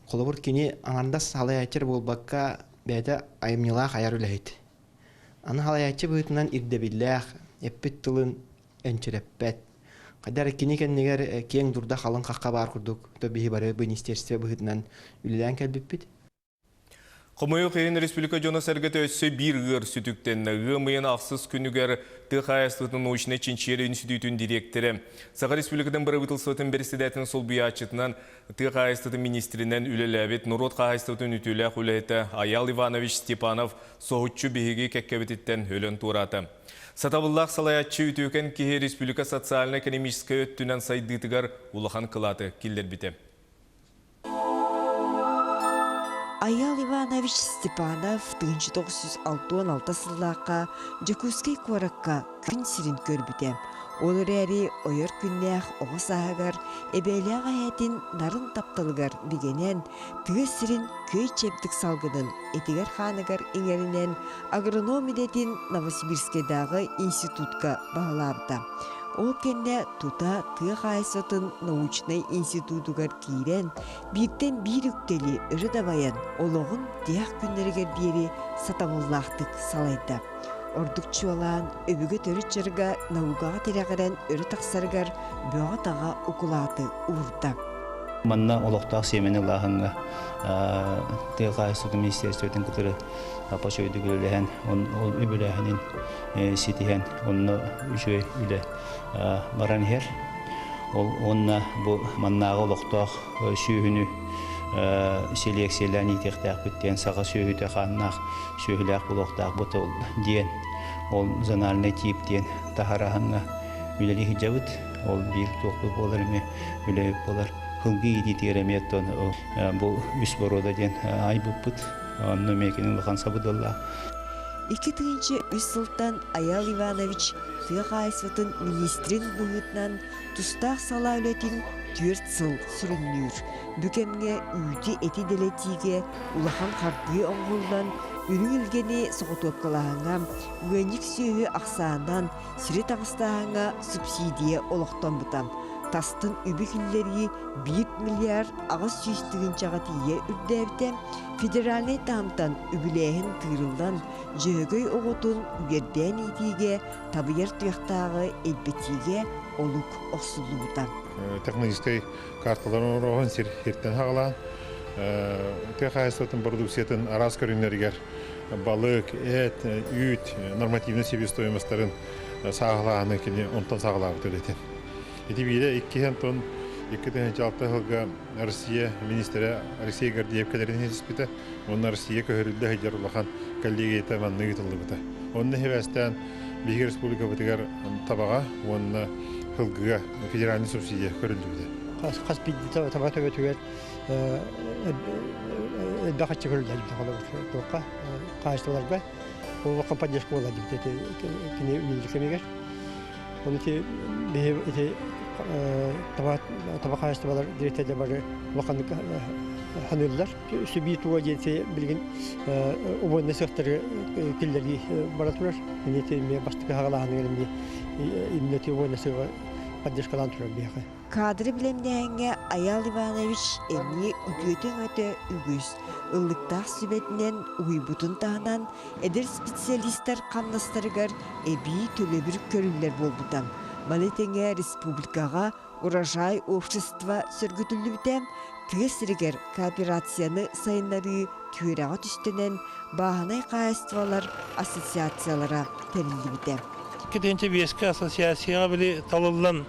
Speaker 21: Холобур кини аҥардас салайааччы эрэ буолбакка бэйэтэ айымньылаах айар үлэһит. Аны салайааччы быһыытынан ирдэбиллээх, эппит тылын энчирэппэт. Хайда эрэ кини кэннигэр киэҥ дурда халыҥ хахха баар курдук то биһи бары министерство быһыытынан үлэлээн кэлбиппит.
Speaker 1: Хомойуох иһин республика дьоно-сэргэтэ өссө биир ыар сүтүктэннэ. Ыам ыйын ахсыс күнүгэр тыа хаһаайыстыбатын научнай чинчийэр институтун дириэктэрэ, Саха Республикатын бырабыыталыстыбатын бэрэссэдээтэлин солбуйааччытынан, тыа хаһаайыстыбатын министринэн үлэлээбит норуот хаһаайыстыбатын үтүөлээх үлэһитэ Айаал Иванович Степанов соһуччу биһиги кэккэбититтэн өлөн туораата. Сатабыллаах салайааччы үтүөкэн киһи республика социально-экономическай өттүнэн сайдыытыгар улахан кылааты киллэрбитэ.
Speaker 12: Айаал Иванович Степанов 1966 сыллаахха Дьокуускай куоракка күн сирин көрбүтэ. Ол эрээри ойор күннээх оҕо сааһыгар эбээлээх эһээтин нарын тапталыгар бигэнэн, тыа сирин көй чэбдик салгынын этигэр-хааныгар иҥэринэн агроном идэтин Новосибирскайдааҕы институтка баһылаабыта. Ол кэннэ тута тыа хаһаайыстыбатын научнай институтугар киирэн, бииртэн биир үктэли өрө дабайан, олоҕун тиһэх күннэригэр диэри сатабыллаахтык салайда. Ордук чуолаан, өбүгэ төрүт дьарыга наукаҕа тирэҕирэн өрө тахсарыгар бөҕө-таҕа укулааты уурда.
Speaker 2: Манна олохтоох сиэмэни ылааһыҥҥа тыа хаһаайыстыбатын министиэристибэтин кытары почуйдук үлэлэһэн, ол үбүлээһинин ситиһэн, онно үчүгэй үлэ баран иһэр. Ол уонна бу маннааҕы олохтоох сүөһүнү селекциялээн иитиэхтээхпит диэн саха сүөһүтэ хааннаах сүөһүлээх буолуохтаах бу тыл диэн ол зональный тип диэн таһараһыҥҥа үлэлии сылдьабыт. Ол биир туохпут буолар эмиэ үлэбит буолар. Сылгы иитиитигэр эмиэ оттон бу үс боруода диэн айбыппыт. Онно эмиэ кини улахан сабыдыаллаах.
Speaker 12: 2003 сылтан Айаал Иванович тыа хаһаайыстыбатын министрин быһыытынан тустаах салаа үлэтин түөрт сыл сүрүннүүр. Бу кэмҥэ үүтү-эти дэлэтиигэ улахан хардыы оҥоһуллан, үрүҥ илгэни соҕотуопкалааһыҥҥа, ыанньык сүөһү ахсаанынан сири таҥастааһыҥҥа субсидия олохтоммута. Тастан үбү киллэрии 1 миллиард 800 тыһыынчаҕа тиийэ үрдээбитэ, федеральнай таһымтан үбүлээһин тыырыллан, Дьөһөгөй оҕотун үөрдээн иитиигэ табыйар туйахтааҕы элбэтиигэ олук охсуллубута.
Speaker 22: Технологическай карталарын оҥоруоһун сир сиртэн хаҕалаан, тыа хаһаайыстыбатын продукциятын араас көрүҥнэригэр балык, эт, үүт нормативнай себестоимостарын сааһылааһыны кини онтон саҕалаабыт үлэтин. Ити биирэ иккиһин тон 2006 сылга Россия министрэ Алексей Гордеев кэлэрин иһиспитэ уонна Россия көһөрүллэ сылдьар улахан коллегията манна ыытыллыбыта. Онно сибээстээн биһиги республикабытыгар табаҕа уонна сылгыга федеральный субсидия көрүллүбүтэ.
Speaker 23: Хас биирдии таба төбөтүгэр элбэх аччык көрүллэр туохха хаачыстыбаларга улахан поддержка буолар дибит кини үлэлиир кэмигэр. Оны ити биһи ити таба таба хаачыстыбалар дириэктэрдэр бары улаханнык ханыыллар. Сүбии туга диэн билигин убуонна сыахтары киллэрии бара турар. Ини ити эмиэ бастакы хагалааһыныгар эмиэ именно ити убуонна сыаҕы поддержкалаан турар биһиэхэ.
Speaker 12: Кадры билэмнээһиҥҥэ Айаал Иванович эмиэ үтүөтэ-өҥөтө үгүс. Ыллыктаах сүбэтинэн уһуйбутун таһынан, эдэр специалистар хамнастарыгар эбии төлөбүр көрүллэр буолбута. Маны тэҥэ республикаҕа Урожай общество сөргүтүллүбүтэ, тыа сиригэр кооперацияны сайыннарыы түөрэҕэ түстэнэн, бааһынай хаһаайыстыбалар ассоциациялара тэриллибитэ.
Speaker 24: 2005 ассоциацияҕа били талыллан.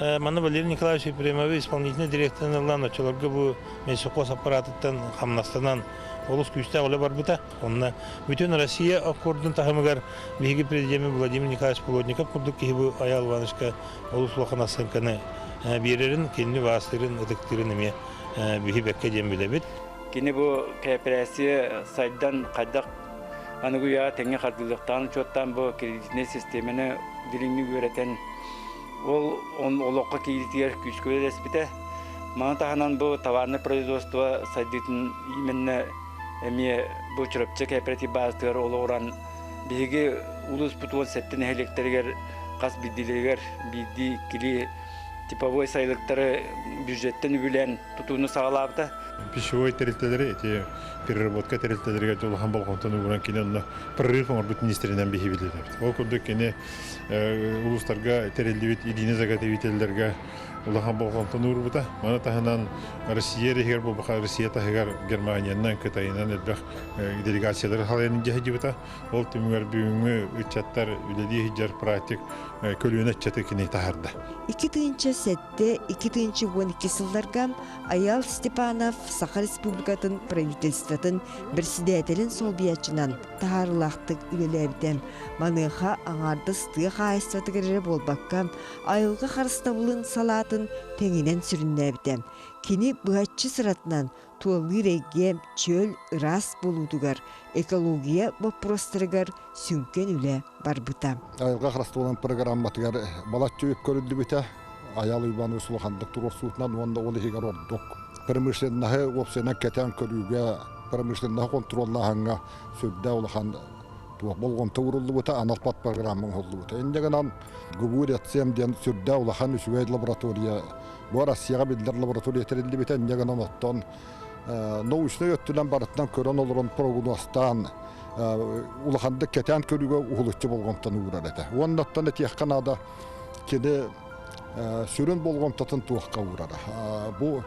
Speaker 3: Манна Валерий Николаевич Ефремовы исполнительный директорын ылан оччолорго бу мессихоз аппаратыттан хамнастанан олус күүстээх үлэ барбыта. Онно бүтүн Россия аккордун таһымыгар биһиги президеммит Владимир Николаевич Плотников курдук киһи бу Айал Ивановичка олус улахан оценканы биэрэрин, кинини баастыырын, ытыктыырын эмиэ биһи бэккэ диэн билэбит.
Speaker 4: Кини бу кооперация сайдан хайдах аныгы үйэҕэ тэҥҥэ хардыылыахтааҕын учуоттаан бу кредитнэй систиэмэни дириҥник үөрэтэн ол олоххо киириитигэр күүскэ үлэлэспитэ. Маны таһынан бу товарное производство сайдыытын именно эмиэ бу Чурапчы кооператив баазатыгар олоҕуран биһиги улууспут 17 нэһилиэктэригэр хас биирдиилэригэр биирдии иккилии типовой сайылыктары бюджеттэн үбүлээн тутууну саҕалаабыта.
Speaker 22: Пищевой тэрилтэлэри ити переработка тэрилтэлэригэр улахан болҕомтону ууран кини онно прорыв оҥорбут министринэн биһи билинэбит. Ол курдук кини улуустарга тэриллибит единый заготовителлэргэ улахан болҕомтону уурбута. Маны таһынан Россия иһигэр буолбаха Россия таһыгар Германиянан, Кытайынан элбэх делегациялары халайан дьаһайдыбыта. Ол түмүгэр бүгүҥҥү ыччаттар үлэлии сылдьар практик көлүөнэ ыччаты кини таһаарда.
Speaker 12: 2007 2012 сылларга Айаал Степанов Саха Республикатын правительствотын председателин солбуйааччынан таһаарыылаахтык үлэлээбитэ. Маныаха аҥаардас тыа хаһаайыстыбатыгар эрэ буолбакка, айылҕа харыстабылын салаатын тэҥинэн сүрүннээбитэ. Кини быһаччы сыратынан тулалыыр эйгэ чөл, ыраас буолуутугар, экология боппуруостарыгар сүҥкэн үлэ барбыта.
Speaker 5: Айылҕа харыстабылын программатыгар балачча үп көрүллүбүтэ. Айаал Иванович улаханнык туруорсуутунан уонна ол иһигэр ордук промышленноһы уопсайынан кэтээн көрүүгэ, промышленноһы хонтуруоллааһыҥҥа сүрдээх улахан туох болҕомто ууруллубута, анал подпрограмма оҥоһуллубута. Инньэ гынан ГУ РЕЦЕМ диэн сүрдээх улахан үчүгэй лаборатория Бу Россияҕа биллэр лаборатория тэриллибитэ, инньэ гынан оттон научнай өттүнэн барытынан көрөн олорон прогнозтаан улаханнык кэтээн көрүүгэ уһулуччу болҕомтону уурар этэ. Уонна оттон этиэххэ наада, кини сүрүн болҕомтотун туохха уурара. Бу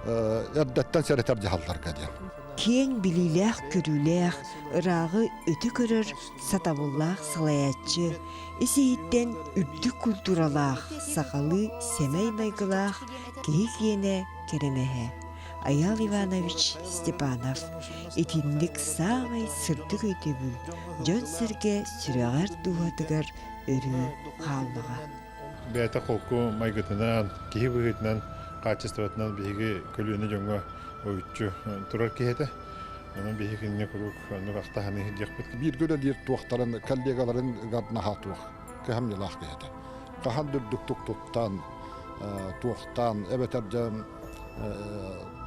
Speaker 5: эрдэттэн сэрэтэр дьаһалларга диэн.
Speaker 12: Киэҥ билиилээх-көрүүлээх, ырааҕы өтө көрөр сатабыллаах салайааччы, ис-иһиттэн үрдүк культуралаах, сахалыы сэмэй майгылаах киһи киэнэ кэрэмэһэ Айаал Иванович Степанов итинник саамай сырдык өйдөбүл дьон-сэргэ сүрэҕэр-дууһатыгар өрүү хааллаҕа.
Speaker 22: Бэйэтэ холку майгытынан, киһи быһыытынан, хаачыстыбатынан биһиги көлүөнэ дьоҥҥо ойуччу турар киһи этэ. Онон биһиги кинини куруук оннук ахтаһан иһирдиэхпит.
Speaker 5: Бииргэ үлэлиир туохтарын, коллегаларын наһаа туох кыһамньылаах киһи этэ. Хаһан да үрдүктүк туттан, туохтаан, эбэтэр дьэ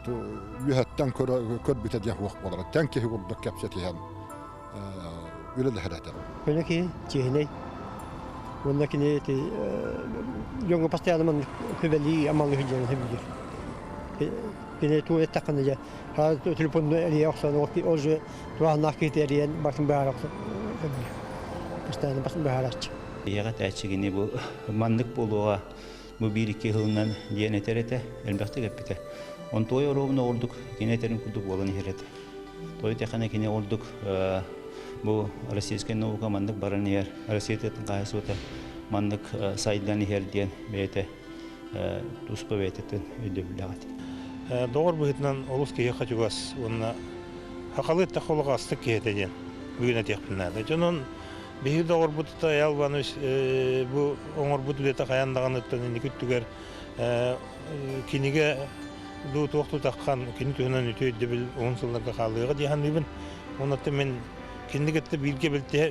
Speaker 5: үөһэттэн көрбүтэ диэн суох буолара. Тэҥ киһи курдук кэпсэтиһэн үлэлэһэр этэ.
Speaker 23: Көнө киһи, чиэһинэй. Уонна кини ити дьоҥҥо постоянно маннык сүбэлии, амалыы сылдьарын сөбүлүүр. Кини тугу эттэххинэ дьэ телефонну эрийэ охсон, ол же туһааннаах киһити эрийэн бартын быһаара охсон постоянно быһаарааччы.
Speaker 2: Ийэҕэ этээччигини бу маннык буолуоҕа бу биир-икки сылынан диэн этэр этэ, элбэхтик эппитэ. Онтуой оруобуна ордук кини этэрин курдук буолан иһэр этэ. Той тэхэнэ кини ордук бу российскай наука маннык баран иһэр, Россия тыатын хаһаайыстыбата маннык сайдан иһэр диэн бэйэтэ туспа бэйэтиттэн өйдөбүллээх этэ.
Speaker 3: Доҕор быһыытынан олус киһиэхэ чугас уонна сахалыы эттэххэ олох астык киһи этэ диэн бүгүн этиэхпин наада. Дьонун биһиги доҕорбут Аял Иванович бу оҥорбут үлэтэ хайаан даҕаны инники өттүгэр кинигэ дуу туох тутаххан кини туһунан үтүө өйдөбүл уһун сылларга хаалыаҕа дии саныыбын. Онон мин кинини кытта бииргэ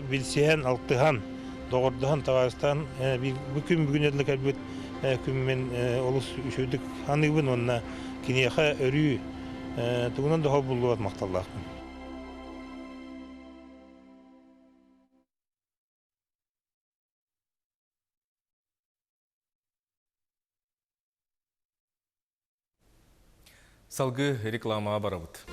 Speaker 3: билсиһэн, алтыһан, доҕордоһон, табаарыстаан бу күн бүгүн эрдэ кэлбит күммүн олус үчүгүйдүк саныыбын уонна киниэхэ өрүү тугунан да холбуллубат махталлаахпын.
Speaker 1: Салгыы рекламаҕа барабыт.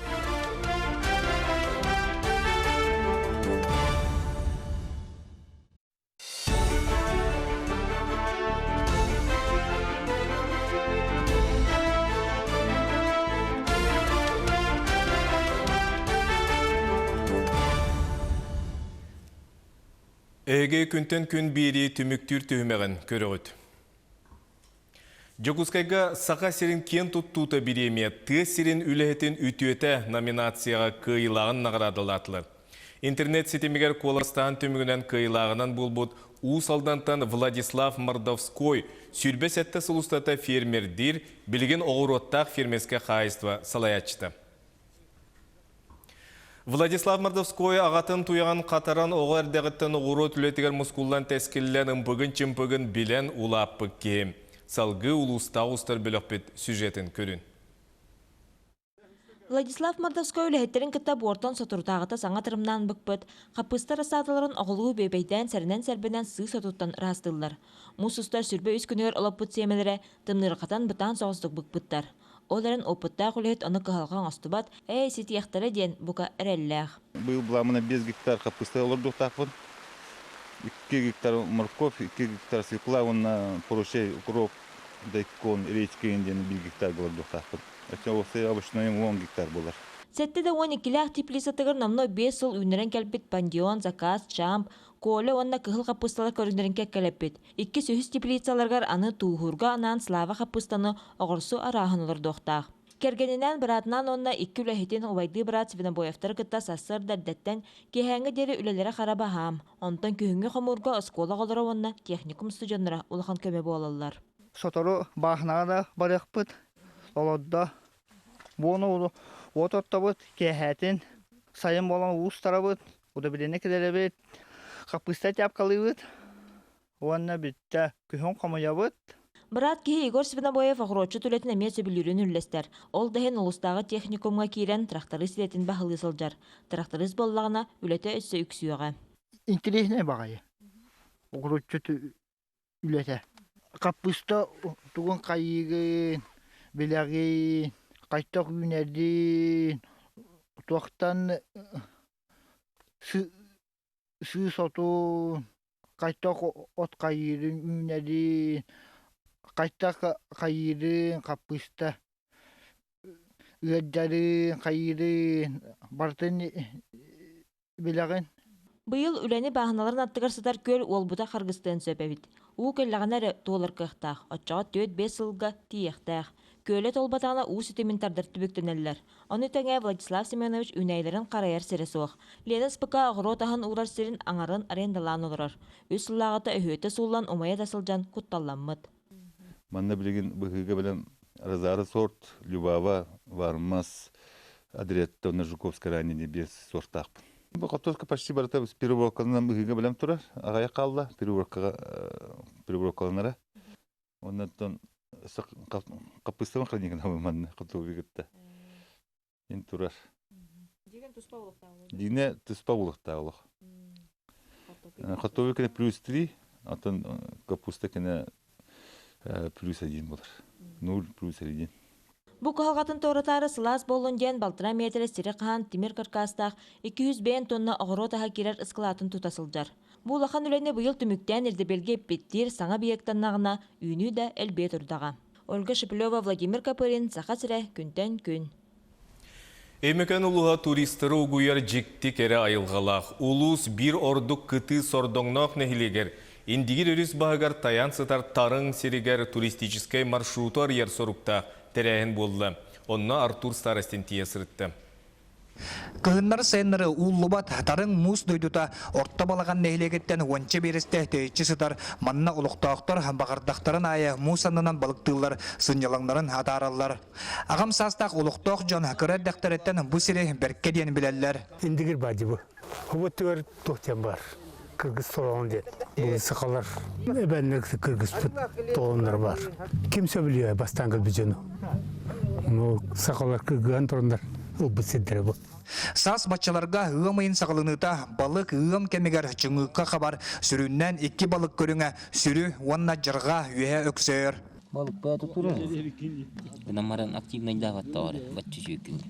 Speaker 1: Эһиги күнтэн күн биэрии түмүктүүр түһүмэҕин көрөҕүт. Дьокуускайга Саха сирин киэн туттуута бириэмийэ Тыа сирин үлэһитин үтүөтэ номинацияҕа кыайыылааҕын наҕараадалаатылар. Интернет ситимигэр куоластаан түмүгүнэн кыайыылааҕынан буолбут Уус Алдантан Владислав Мордовской 27 сыл устата фермердиир, билигин оҕуруоттаах фермерскэй хаһаайыстыба салайааччыта. Владислав Мордовской аҕатын туйаҕын хатаран оҕо эрдэҕиттэн оҕуруот үлэтигэр мускуллан тэскиллэн ымпыгын-чымпыгын билэн улааппыт киһи. Салгыы улуустааҕы устар бөлөхпүт сюжетын көрүн.
Speaker 7: Владислав Мордовской үлэһиттэрин кытта буортан соторутааҕыта саҥа тырымнаан быкпыт, хаппыыста рассаадаларын оҕолуу бүөбэйдээн сэрэнэн-сэрбэнэн сыыс отуттан ыраастыыллар. Муус устар 23 күнүгэр олоппут сиэмэлэрэ тымныырҕатан бытаан соҕустук быкпыттар. Ол эрэн опыттаах үлэһит ону кыһалҕа оҥостубат, ээ ситиэхтэрэ диэн бука эрэллээх.
Speaker 8: Быйыл былааммына 5 гектар хаппыыста олордуохтаахпын. 2 гектар морковь, 2 гектар свекла уонна прочий укроп, дайкон, редька диэн 1 гектарга олордуохтаахпын. Оччо уопсай овощной 10 гектар буолар.
Speaker 7: Сэттэ да уон иккилээх теплицатыгар номнуо биэс сыл үүннэрэн кэлбит пандион, заказ, чамп, Коля уонна кыһыл хаппыысталар көрүҥнэрин кэккэлэппит. Иккис үһүс теплицаларыгар аны тууһуурга анаан Слава хаппыыстаны оҕурсу арааһын олордуохтаах. Кэргэнинээн быраатынаан уонна икки үлэһитин убайдыы быраат Свинобоевтары кытта сарсыарда эрдэттэн киэһээҥҥи диэри үлэлэрэ хара баһаам. Онтон күһүҥҥү хомуурга оскуола оҕолоро уонна техникум студеннара улахан көмө буолаллар.
Speaker 9: Сотору бааһынаҕа да барыахпыт. Олордо. Буону уот оттобут, киэһээтин сайын буолан уустарабыт, удобрение килэрэбит, хаппыыста тяпкалыыбыт уонна бүттэ күһүн хомуйабыт.
Speaker 7: Быраат киһи Егор Свинобоев оҕуруотчут үлэтин эмиэ сөбүлүүрүн үллэстэр. Ол да иһин улуустааҕы техникумҥа киирэн тракторист идэтин баһылыы сылдьар. Тракторист буоллаҕына, үлэтэ өссө үксүөҕэ.
Speaker 9: Интириэһинэй баҕайы. Оҕуруотчут үлэтэ. Хаппыыста тугун хайыыгын, билэҕин, хайдах үүнэрин, туохтан сыыс отун, хайдах от хайыырын үүнэрин, хайдах хайыырын хаппыыста ыалдьарын, хайыырын барытын билэҕин.
Speaker 7: Быйыл үлэни бааһыналарын аттыгар сытар күөл уолбута харгыстыан сөп эбит. Уу кэллэҕинэ эрэ туолар кыахтаах, оччоҕо түөрт-биэс сылга тиийиэхтээх. Күөлэ туолбатаҕына уу ситимин тардар түбүктэнэллэр. Ону тэҥэ Владислав Семенович үүнээйилэрин харайар сирэ суох. Лена СПК оҕуруот аһын уурар сирин аҥарын арендалаан олорор. Үс сыллааҕыта өһүөтэ сууллан умайа да сылдьан кутталламмыт.
Speaker 8: Манна билигин быһыыга бэлэм Розара сорт, Любава, Вармас, Адриетта уонна Жуковская ранее биэс сортаахпын. Бу хортуоска почти барыта переработкаланан быһыыга бэлэм турар. Аҕайах хаалла переработкаҕа переработкаланара. Оннуттан хаппыыстабын хранигынан манна хотугу кытта. Ин турар.
Speaker 7: Дигэн туспа улуктаах
Speaker 8: Дигне туспа улуктаах олох. Хотугу кene плюс 3, атын капуста кene плюс 1 болар. 0 плюс 1.
Speaker 7: Бу кыһалҕатын туоратаары сылаас буоллун диэн балтараа миэтэрэ сири хаһан тимир каркаастаах 205 тонна оҕуруот аһа киирэр ыскылаатын тута сылдьар. Бу улахан үлэни быйыл түмүктээн ирдэбилгэ эппиттиир саҥа объектаннаҕына үүнүү да элбиэ турдаҕа. Ольга Шепелева, Владимир Копырин, Саха сирэ, күнтэн күн.
Speaker 1: Өймөкөөн улууһа туристары угуйар дьикти кэрэ айылҕалаах. Улуус биир ордук кытыы сордоҥноох нэһилиэгэр Индигир өрүс баһыгар тайаан сытар Тарыҥ сиригэр туристическай маршруту арыйар соруктаах тэрээһин буолла. Онно Артур Старостин тиийэ сырытта.
Speaker 24: Кыһыннары-сайыннары ууллубат тарыҥ муус дойдута Орто Балаҕан нэһилиэгиттэн уонча биэрэстэ тэйиччи сытар. Манна олохтоохтор баҕардахтарын аайы муус аннынан балыктыыллар, сынньалаҥнарын атаараллар. Аҕам саастаах олохтоох дьон кыра эрдэхтэриттэн бу сири бэркэ диэн билэллэр.
Speaker 25: Индигир баадьыбы. Хобот туох диэн бар. Кыргыз толоон диэн. Бу сахалар эбэннэр кыргызпыт толоннор бар. Ким сөбүлүө бастаан кэлбит дьону. Ну, сахалар кыргыһан тураннар ылбыт сирдэрэ бу.
Speaker 24: Саас баччаларга ыам ыйын саҕаланыыта балык ыам кэмигэр чыҥыыкка хабар, сүрүннээн икки балык көрүҥэ сүрү уонна дьарҕа үөһэ өксөйөр.
Speaker 26: Балык баата турар. Гынан активнайдаабаттаҕар бачча сүүкүн.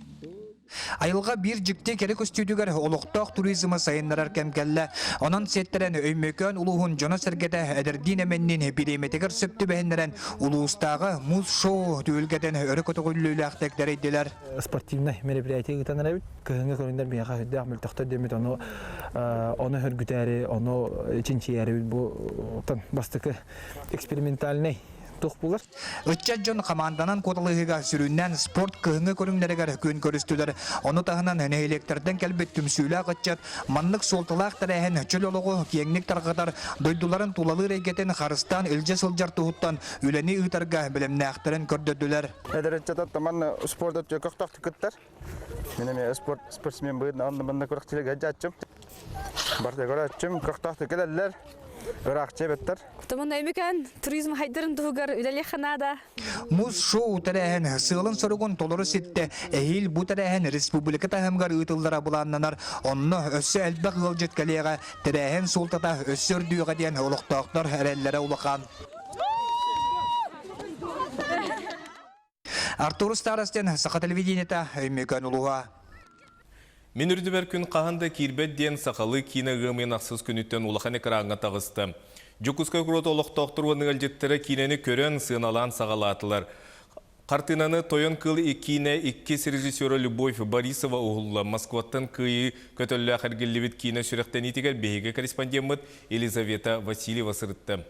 Speaker 24: Айылҕа биир дьикти кэрэ көстүүтүгэр олохтоох туризмы сайыннарар кэм кэллэ. Онон сиэттэрэн Өймөкөөн улууһун дьоно-сэргэтэ эдэрдиин-эмэнниин бириэмэтигэр сөп түбэһиннэрэн улуустааҕы муус шоу түһүлгэтин өрө көтөҕүллүүлээхтик тэрийдилэр.
Speaker 27: Спортивнай мероприятие ыытан эрэбит. Кыһыҥҥы көрүҥнэр биһиэхэ сүрдээх мөлтөхтөр диэммит ону ону хөргүтээри, ону чинчийээрибит бу бастакы экспериментальный. Туох булар?
Speaker 24: Ыччат дьон хамаанданан куоталаһыыга сүрүннээн спорт кыһыҥҥы көрүҥнэригэр күөн көрүстүлэр. Ону таһынан нэһилиэктэртэн кэлбит түмсүүлээх ыччат маннык суолталаах тэрээһин чөл олоҕу киэҥник тарҕатар, дойдуларын тулалыыр эйгэтин харыстаан илдьэ сылдьар туһуттан үлэни ыытарга бэлэмнээхтэрин көрдөрдүлэр.
Speaker 6: Эдэр ыччат манна спорт көхтөөхтүк кыттар. Мин эмиэ спорт спортсмен быһыытынан онно манна күрэхтиилэргэ сылдьааччым. Барыта көрөөччүм, көхтөөхтүк кэлэллэр, ыраахчы эбэттэр.
Speaker 10: Томон Өймөкөөн туризм хайдарын туһугар үлэлиэххэ наада.
Speaker 24: Муус шоу тэрээһин сыалын-соругун толору ситтэ. Эһиил бу тэрээһин республика таһымыгар ыытыллара былааннанар. Онно өссө элбэх ыалдьыт кэлиэҕэ, тэрээһин суолтата өссө үрдүөҕэ диэн олохтоохтор эрэллэрэ улахан. Артур Старостин, Саха телевидениета, Өймөкөөн улууһа.
Speaker 1: Мин үрдүбэр күн хаһан да киирбэт диэн сахалыы киинэ ыам ахсыс күнүттэн улахан экраҥҥа таҕыста. Дьокуускай куорат олохтоохтор уонна ыалдьыттара киинэни көрөн, сыаналаан саҕалаатылар. Хартыынаны Тойон кыыл киинэ иккис режиссера Любовь Борисова уһулла. Москваттан кыайыы көтөллөөх эргиллибит киинэ сүрэхтэниитигэр биһиги корреспондеммыт Елизавета Васильева сырытта.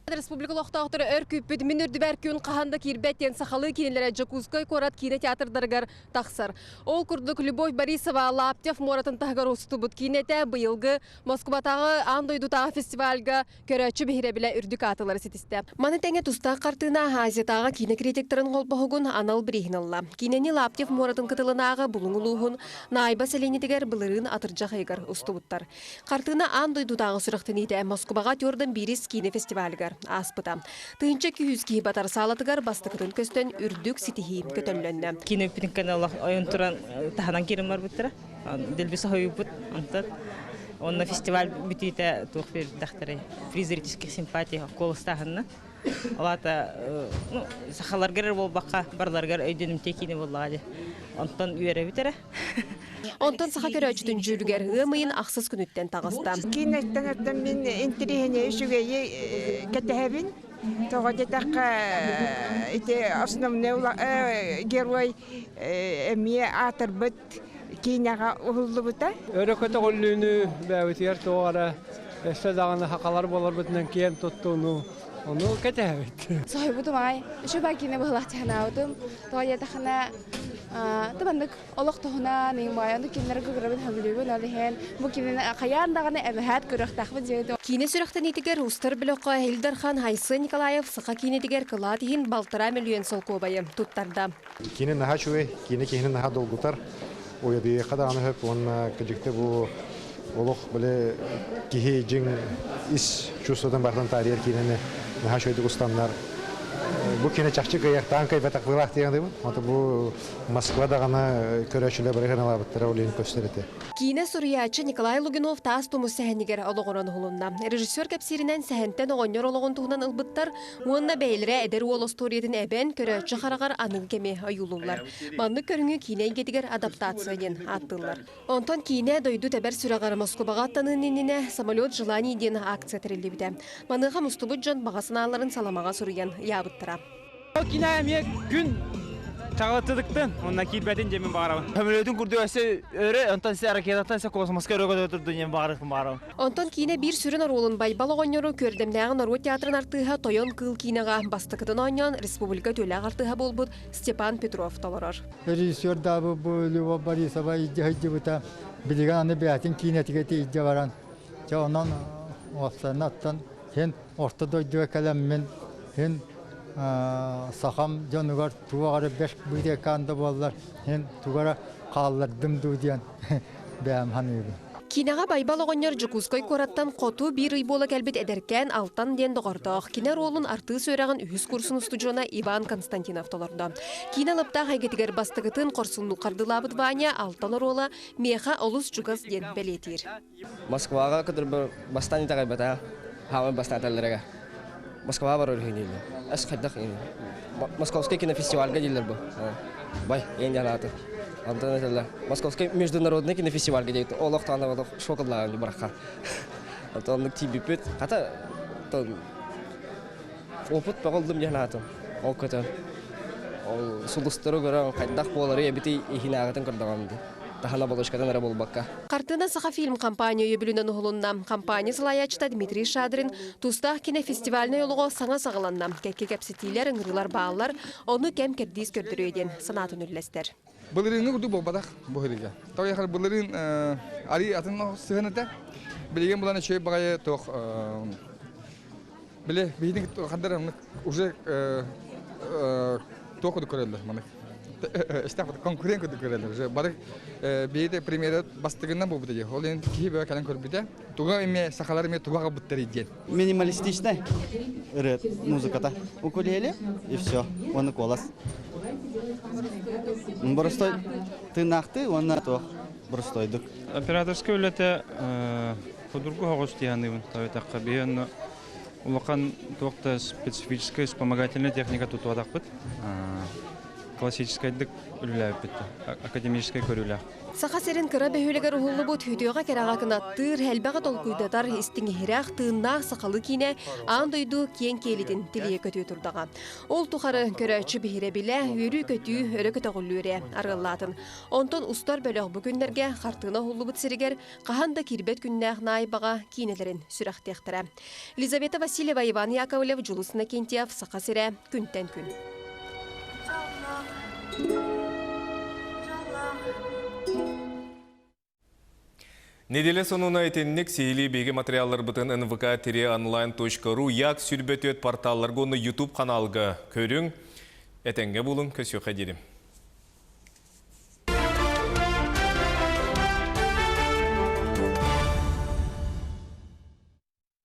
Speaker 13: Республика олохтоохторо өр күүппүт мин үрдүбэр күн хаһан да киирбэт диэн сахалыы киинэлэрэ Дьокуускай куорат киинэ театрдарыгар тахсар. Ол курдук Любовь Борисова Лаптев муоратын таһыгар устубут киинэтэ быйылгы Москватааҕы аан дойдутааҕы фестивальга көрөөччү биһирэбилэ үрдүк аатылары ситистэ. Маны тэҥэ тустаах хартыына Азиятааҕы киинэ критиктарын холбоһугун анал бирииһин ылла. Киинэни Лаптев муоратын кытылынааҕы Булуҥ улууһун Наайба сэлиэнньэтигэр былырыын атырдьах ыйыгар устубуттар. Хартыына аан дойдутааҕы сүрэхтэниитэ Москубаҕа Тёрдан биирис киинэ фестивалыгар ааспыта. 1200 киһи батар саалатыгар бастакытын көстөн үрдүк ситиһии көтөллөннө.
Speaker 14: Киинэ бүппүтүн кэннэ ойон туран таһынан киирэн барбыттара. Дэлби соһуйбут. Онтон онно фестиваль бүтүүтэ туох биэрбитэхтэрэй приз зрительских симпатий куоластааһынна. Ол аата ну, сахаларгар эрэ буолбакка барыларыгар өйдөнүмтүө киинэ буоллаҕа дии. Онтон үөрэбит эрэ.
Speaker 13: Онтон саха көрөөччүтүн дьүүлүгэр ыам ыйын ахсыс күнүттэн таҕыста.
Speaker 15: Киинэттэн өттөн мин интириэһинэй үчүгэйи кэтэһэбин. Тоҕо диэтэххэ ити основной герой эмиэ аатырбыт киинэҕэ уһуллубута.
Speaker 16: Өрө көтөҕүллүүнү бэйэбитигэр туох эрэ өссө даҕаны сахалар буоларбытынан киэн туттууну ону кэтэһэбит.
Speaker 18: Соһуйбутум аҕай. Үчүгэй киинэ быһылаах санаабытым. Тоҕо диэтэххинэ тыбаннык олох туһунан ыймай, ону кинилэргэ көрөбүн сөбүлүүбүн, ол иһин бу кинини хайаан даҕаны эбэһээт көрүөхтээхпит диэбит.
Speaker 13: Киинэ сүрэхтэниитигэр устар бөлөххө Ил Дархан Айсен Николаев саха киинэтигэр кылаат иһин балтараа мөлүйүөн солкуобайы туттарда.
Speaker 22: Киинэ наһаа үчүгэй, киинэ киһини наһаа долгутар, уйадыйыахха даҕаны сөп уонна кырдьыкта бу олох били киһи дьиҥ ис чувствотын барытын таарыйар киинэни наһаа үчүгэйдик устаннар. Бу киинэ чахчы кыайыахтаан кыайбатах быһыылаах диэн саныыбын. Ото бу Москва даҕаны көрөөччүлэр бары сыаналаабыттара ол иһин көстөр этэ.
Speaker 13: Киинэ суруйааччы Николай Лугинов Таас тумус сэһэнигэр олоҕуран уһулунна. Режиссер кэпсииринэн сэһэнтэн оҕонньор олоҕун туһунан ылбыттар уонна бэйэлэрэ эдэр уол остуоруйатын эбэн, көрөөччү хараҕар аныгы кэми ойуулууллар. Маннык көрүҥү киинэ эйгэтигэр адаптация диэн ааттыыллар. Онтон киинэ дойду тэбэр сүрэҕэр Москубаҕа аттаныан иннинэ «Самолет желаний» диэн акция тэриллибитэ. Маныаха мустубут дьон баҕа санааларын саламаҕа суруйан ыйаабыттара.
Speaker 28: Кини эмиэ күн чаҕылытыдыктын, онно киирбэтин диэн мин баҕарабын. Көмөлөтүн курдук өссө өрө, онтон сэ ракетаттан сэ космоска өрө көтө турдун диэн баҕарыахпын баҕарабын.
Speaker 13: Онтон киинэ биир сүрүн оруолун Байбал оҕонньору Күөрдэмнээҕи норуот театрын артыыһа Тойон кыыл киинэҕэ бастакытын оонньоон республика үтүөлээх артыыһа буолбут Степан Петров толорор.
Speaker 29: Режиссердаабы бу Люба Борисова илдьэ сылдьыбыта. Билигин аны бэйэтин киинэтигэр илдьэ баран, дьэ онон уопсайынан син орто дойдуга кэлэммин син сахам дьонугар туох эрэ бэрт быыкаан да буоллар син тугу эрэ хааллардым дуу диэн бэйэм саныыбын.
Speaker 13: Киинэҕэ Байбал оҕонньор Дьокуускай куораттан хоту биир ый буола кэлбит эдэркээн Алтан диэн доҕордоох. Кини оруолун артыыс үөрэҕин үһүс курсун устудьуона Иван Константинов толордо. Киинэ алыптаах эйгэтигэр бастакытын хорсуннук хардыылаабыт Ваня Алтан оруола миэхэ олус чугас диэн бэлиэтиир.
Speaker 30: Москваҕа кытары бастаан итэҕэйбэтэ, хааман бастааталларыгар. Москваҕа барар үһү дииллэр. Эс хайдах Московский кинофестивальга дииллэр бу. Бай, ең диэн Антон этэллэр. Московский международный кинофестивальга диэбит. Олох таана олох шоколааҕын барахха. Онтон оннук тиийбиппит. Хата опыт бөҕө ыллым диэн аатым. Ол көтөн. Ол сулустары көрөн хайдах буолары эбити иһинээҕитин көрдөҕөм дии. Таһана оболочкадан эрэ буолбакка.
Speaker 13: Хартыына Сахафильм компания өйөбүлүнэн уһулунна. Компания салайааччыта Дмитрий Шадрин тустаах кинэ фестивальнай олоҕо саҥа саҕаланна. Кэккэ кэпсэтиилэр, ыҥырыылар бааллар, ону кэм кэрдиис көрдөрүө диэн санаатын үллэстэр.
Speaker 2: Былырыыҥҥы курдук буолбатах бу сырыыга. Тоҕо былырыын арыы атын сыһан этэ. Билигин булан үчүгэй баҕайы туох били биһиги хандар уже туох курдук көрөллөр маны истэх конкурент курдук көрөллөр уже бары биһиги премьера бастыгынан буолбута дии ол иһин киһи бөҕө кэлэн көрбүтэ туга эмиэ сахалар эмиэ туга аҕалбыттар диэн
Speaker 4: минималистичный ырыа музыката укулеле и все уонна куолас боростой тыыннаахтыы уонна туох боростойдук
Speaker 5: операторскай үлэтэ судургу соҕус дии саныыбын тоойутахха биһи онно улахан туох да специфическай вспомогательная техника тутуотахпыт классическайдык үлэлээбиппит академическай көрүүлээх
Speaker 13: Саха сирин кыра бөһүөлэгэр уһуллубут үтүөҕэ кэрэҕэ кынаттыыр, элбэҕи толкуйдатар, истиҥиһирэх, тыыннаах сахалыы киинэ аан дойду киэҥ киэлитин тилийэ көтүө турдаҕа. Ол тухары көрөөччү биһирэбилэ, үөрүү-көтүү, өрө көтөҕүллүүрэ арыаллаатын. Онтон устар бөлөх бу күннэргэ хартыына уһуллубут сиригэр хаһан да киирбэт күннээх наайбаҕа киинэлэрин сүрэхтиэхтэрэ. Елизавета Васильева, Иван Яковлев, Дьулус Иннокентьев, Саха сирэ, күнтэн күн.
Speaker 1: Неделя сонуна итинник сиһилии биһиги материалларбытын nvk-онлайн.ru як сүрбөтүөт порталларга уонна YouTube каналга көрүҥ. Этэҥҥэ булуҥ, көсүөхэ диирим.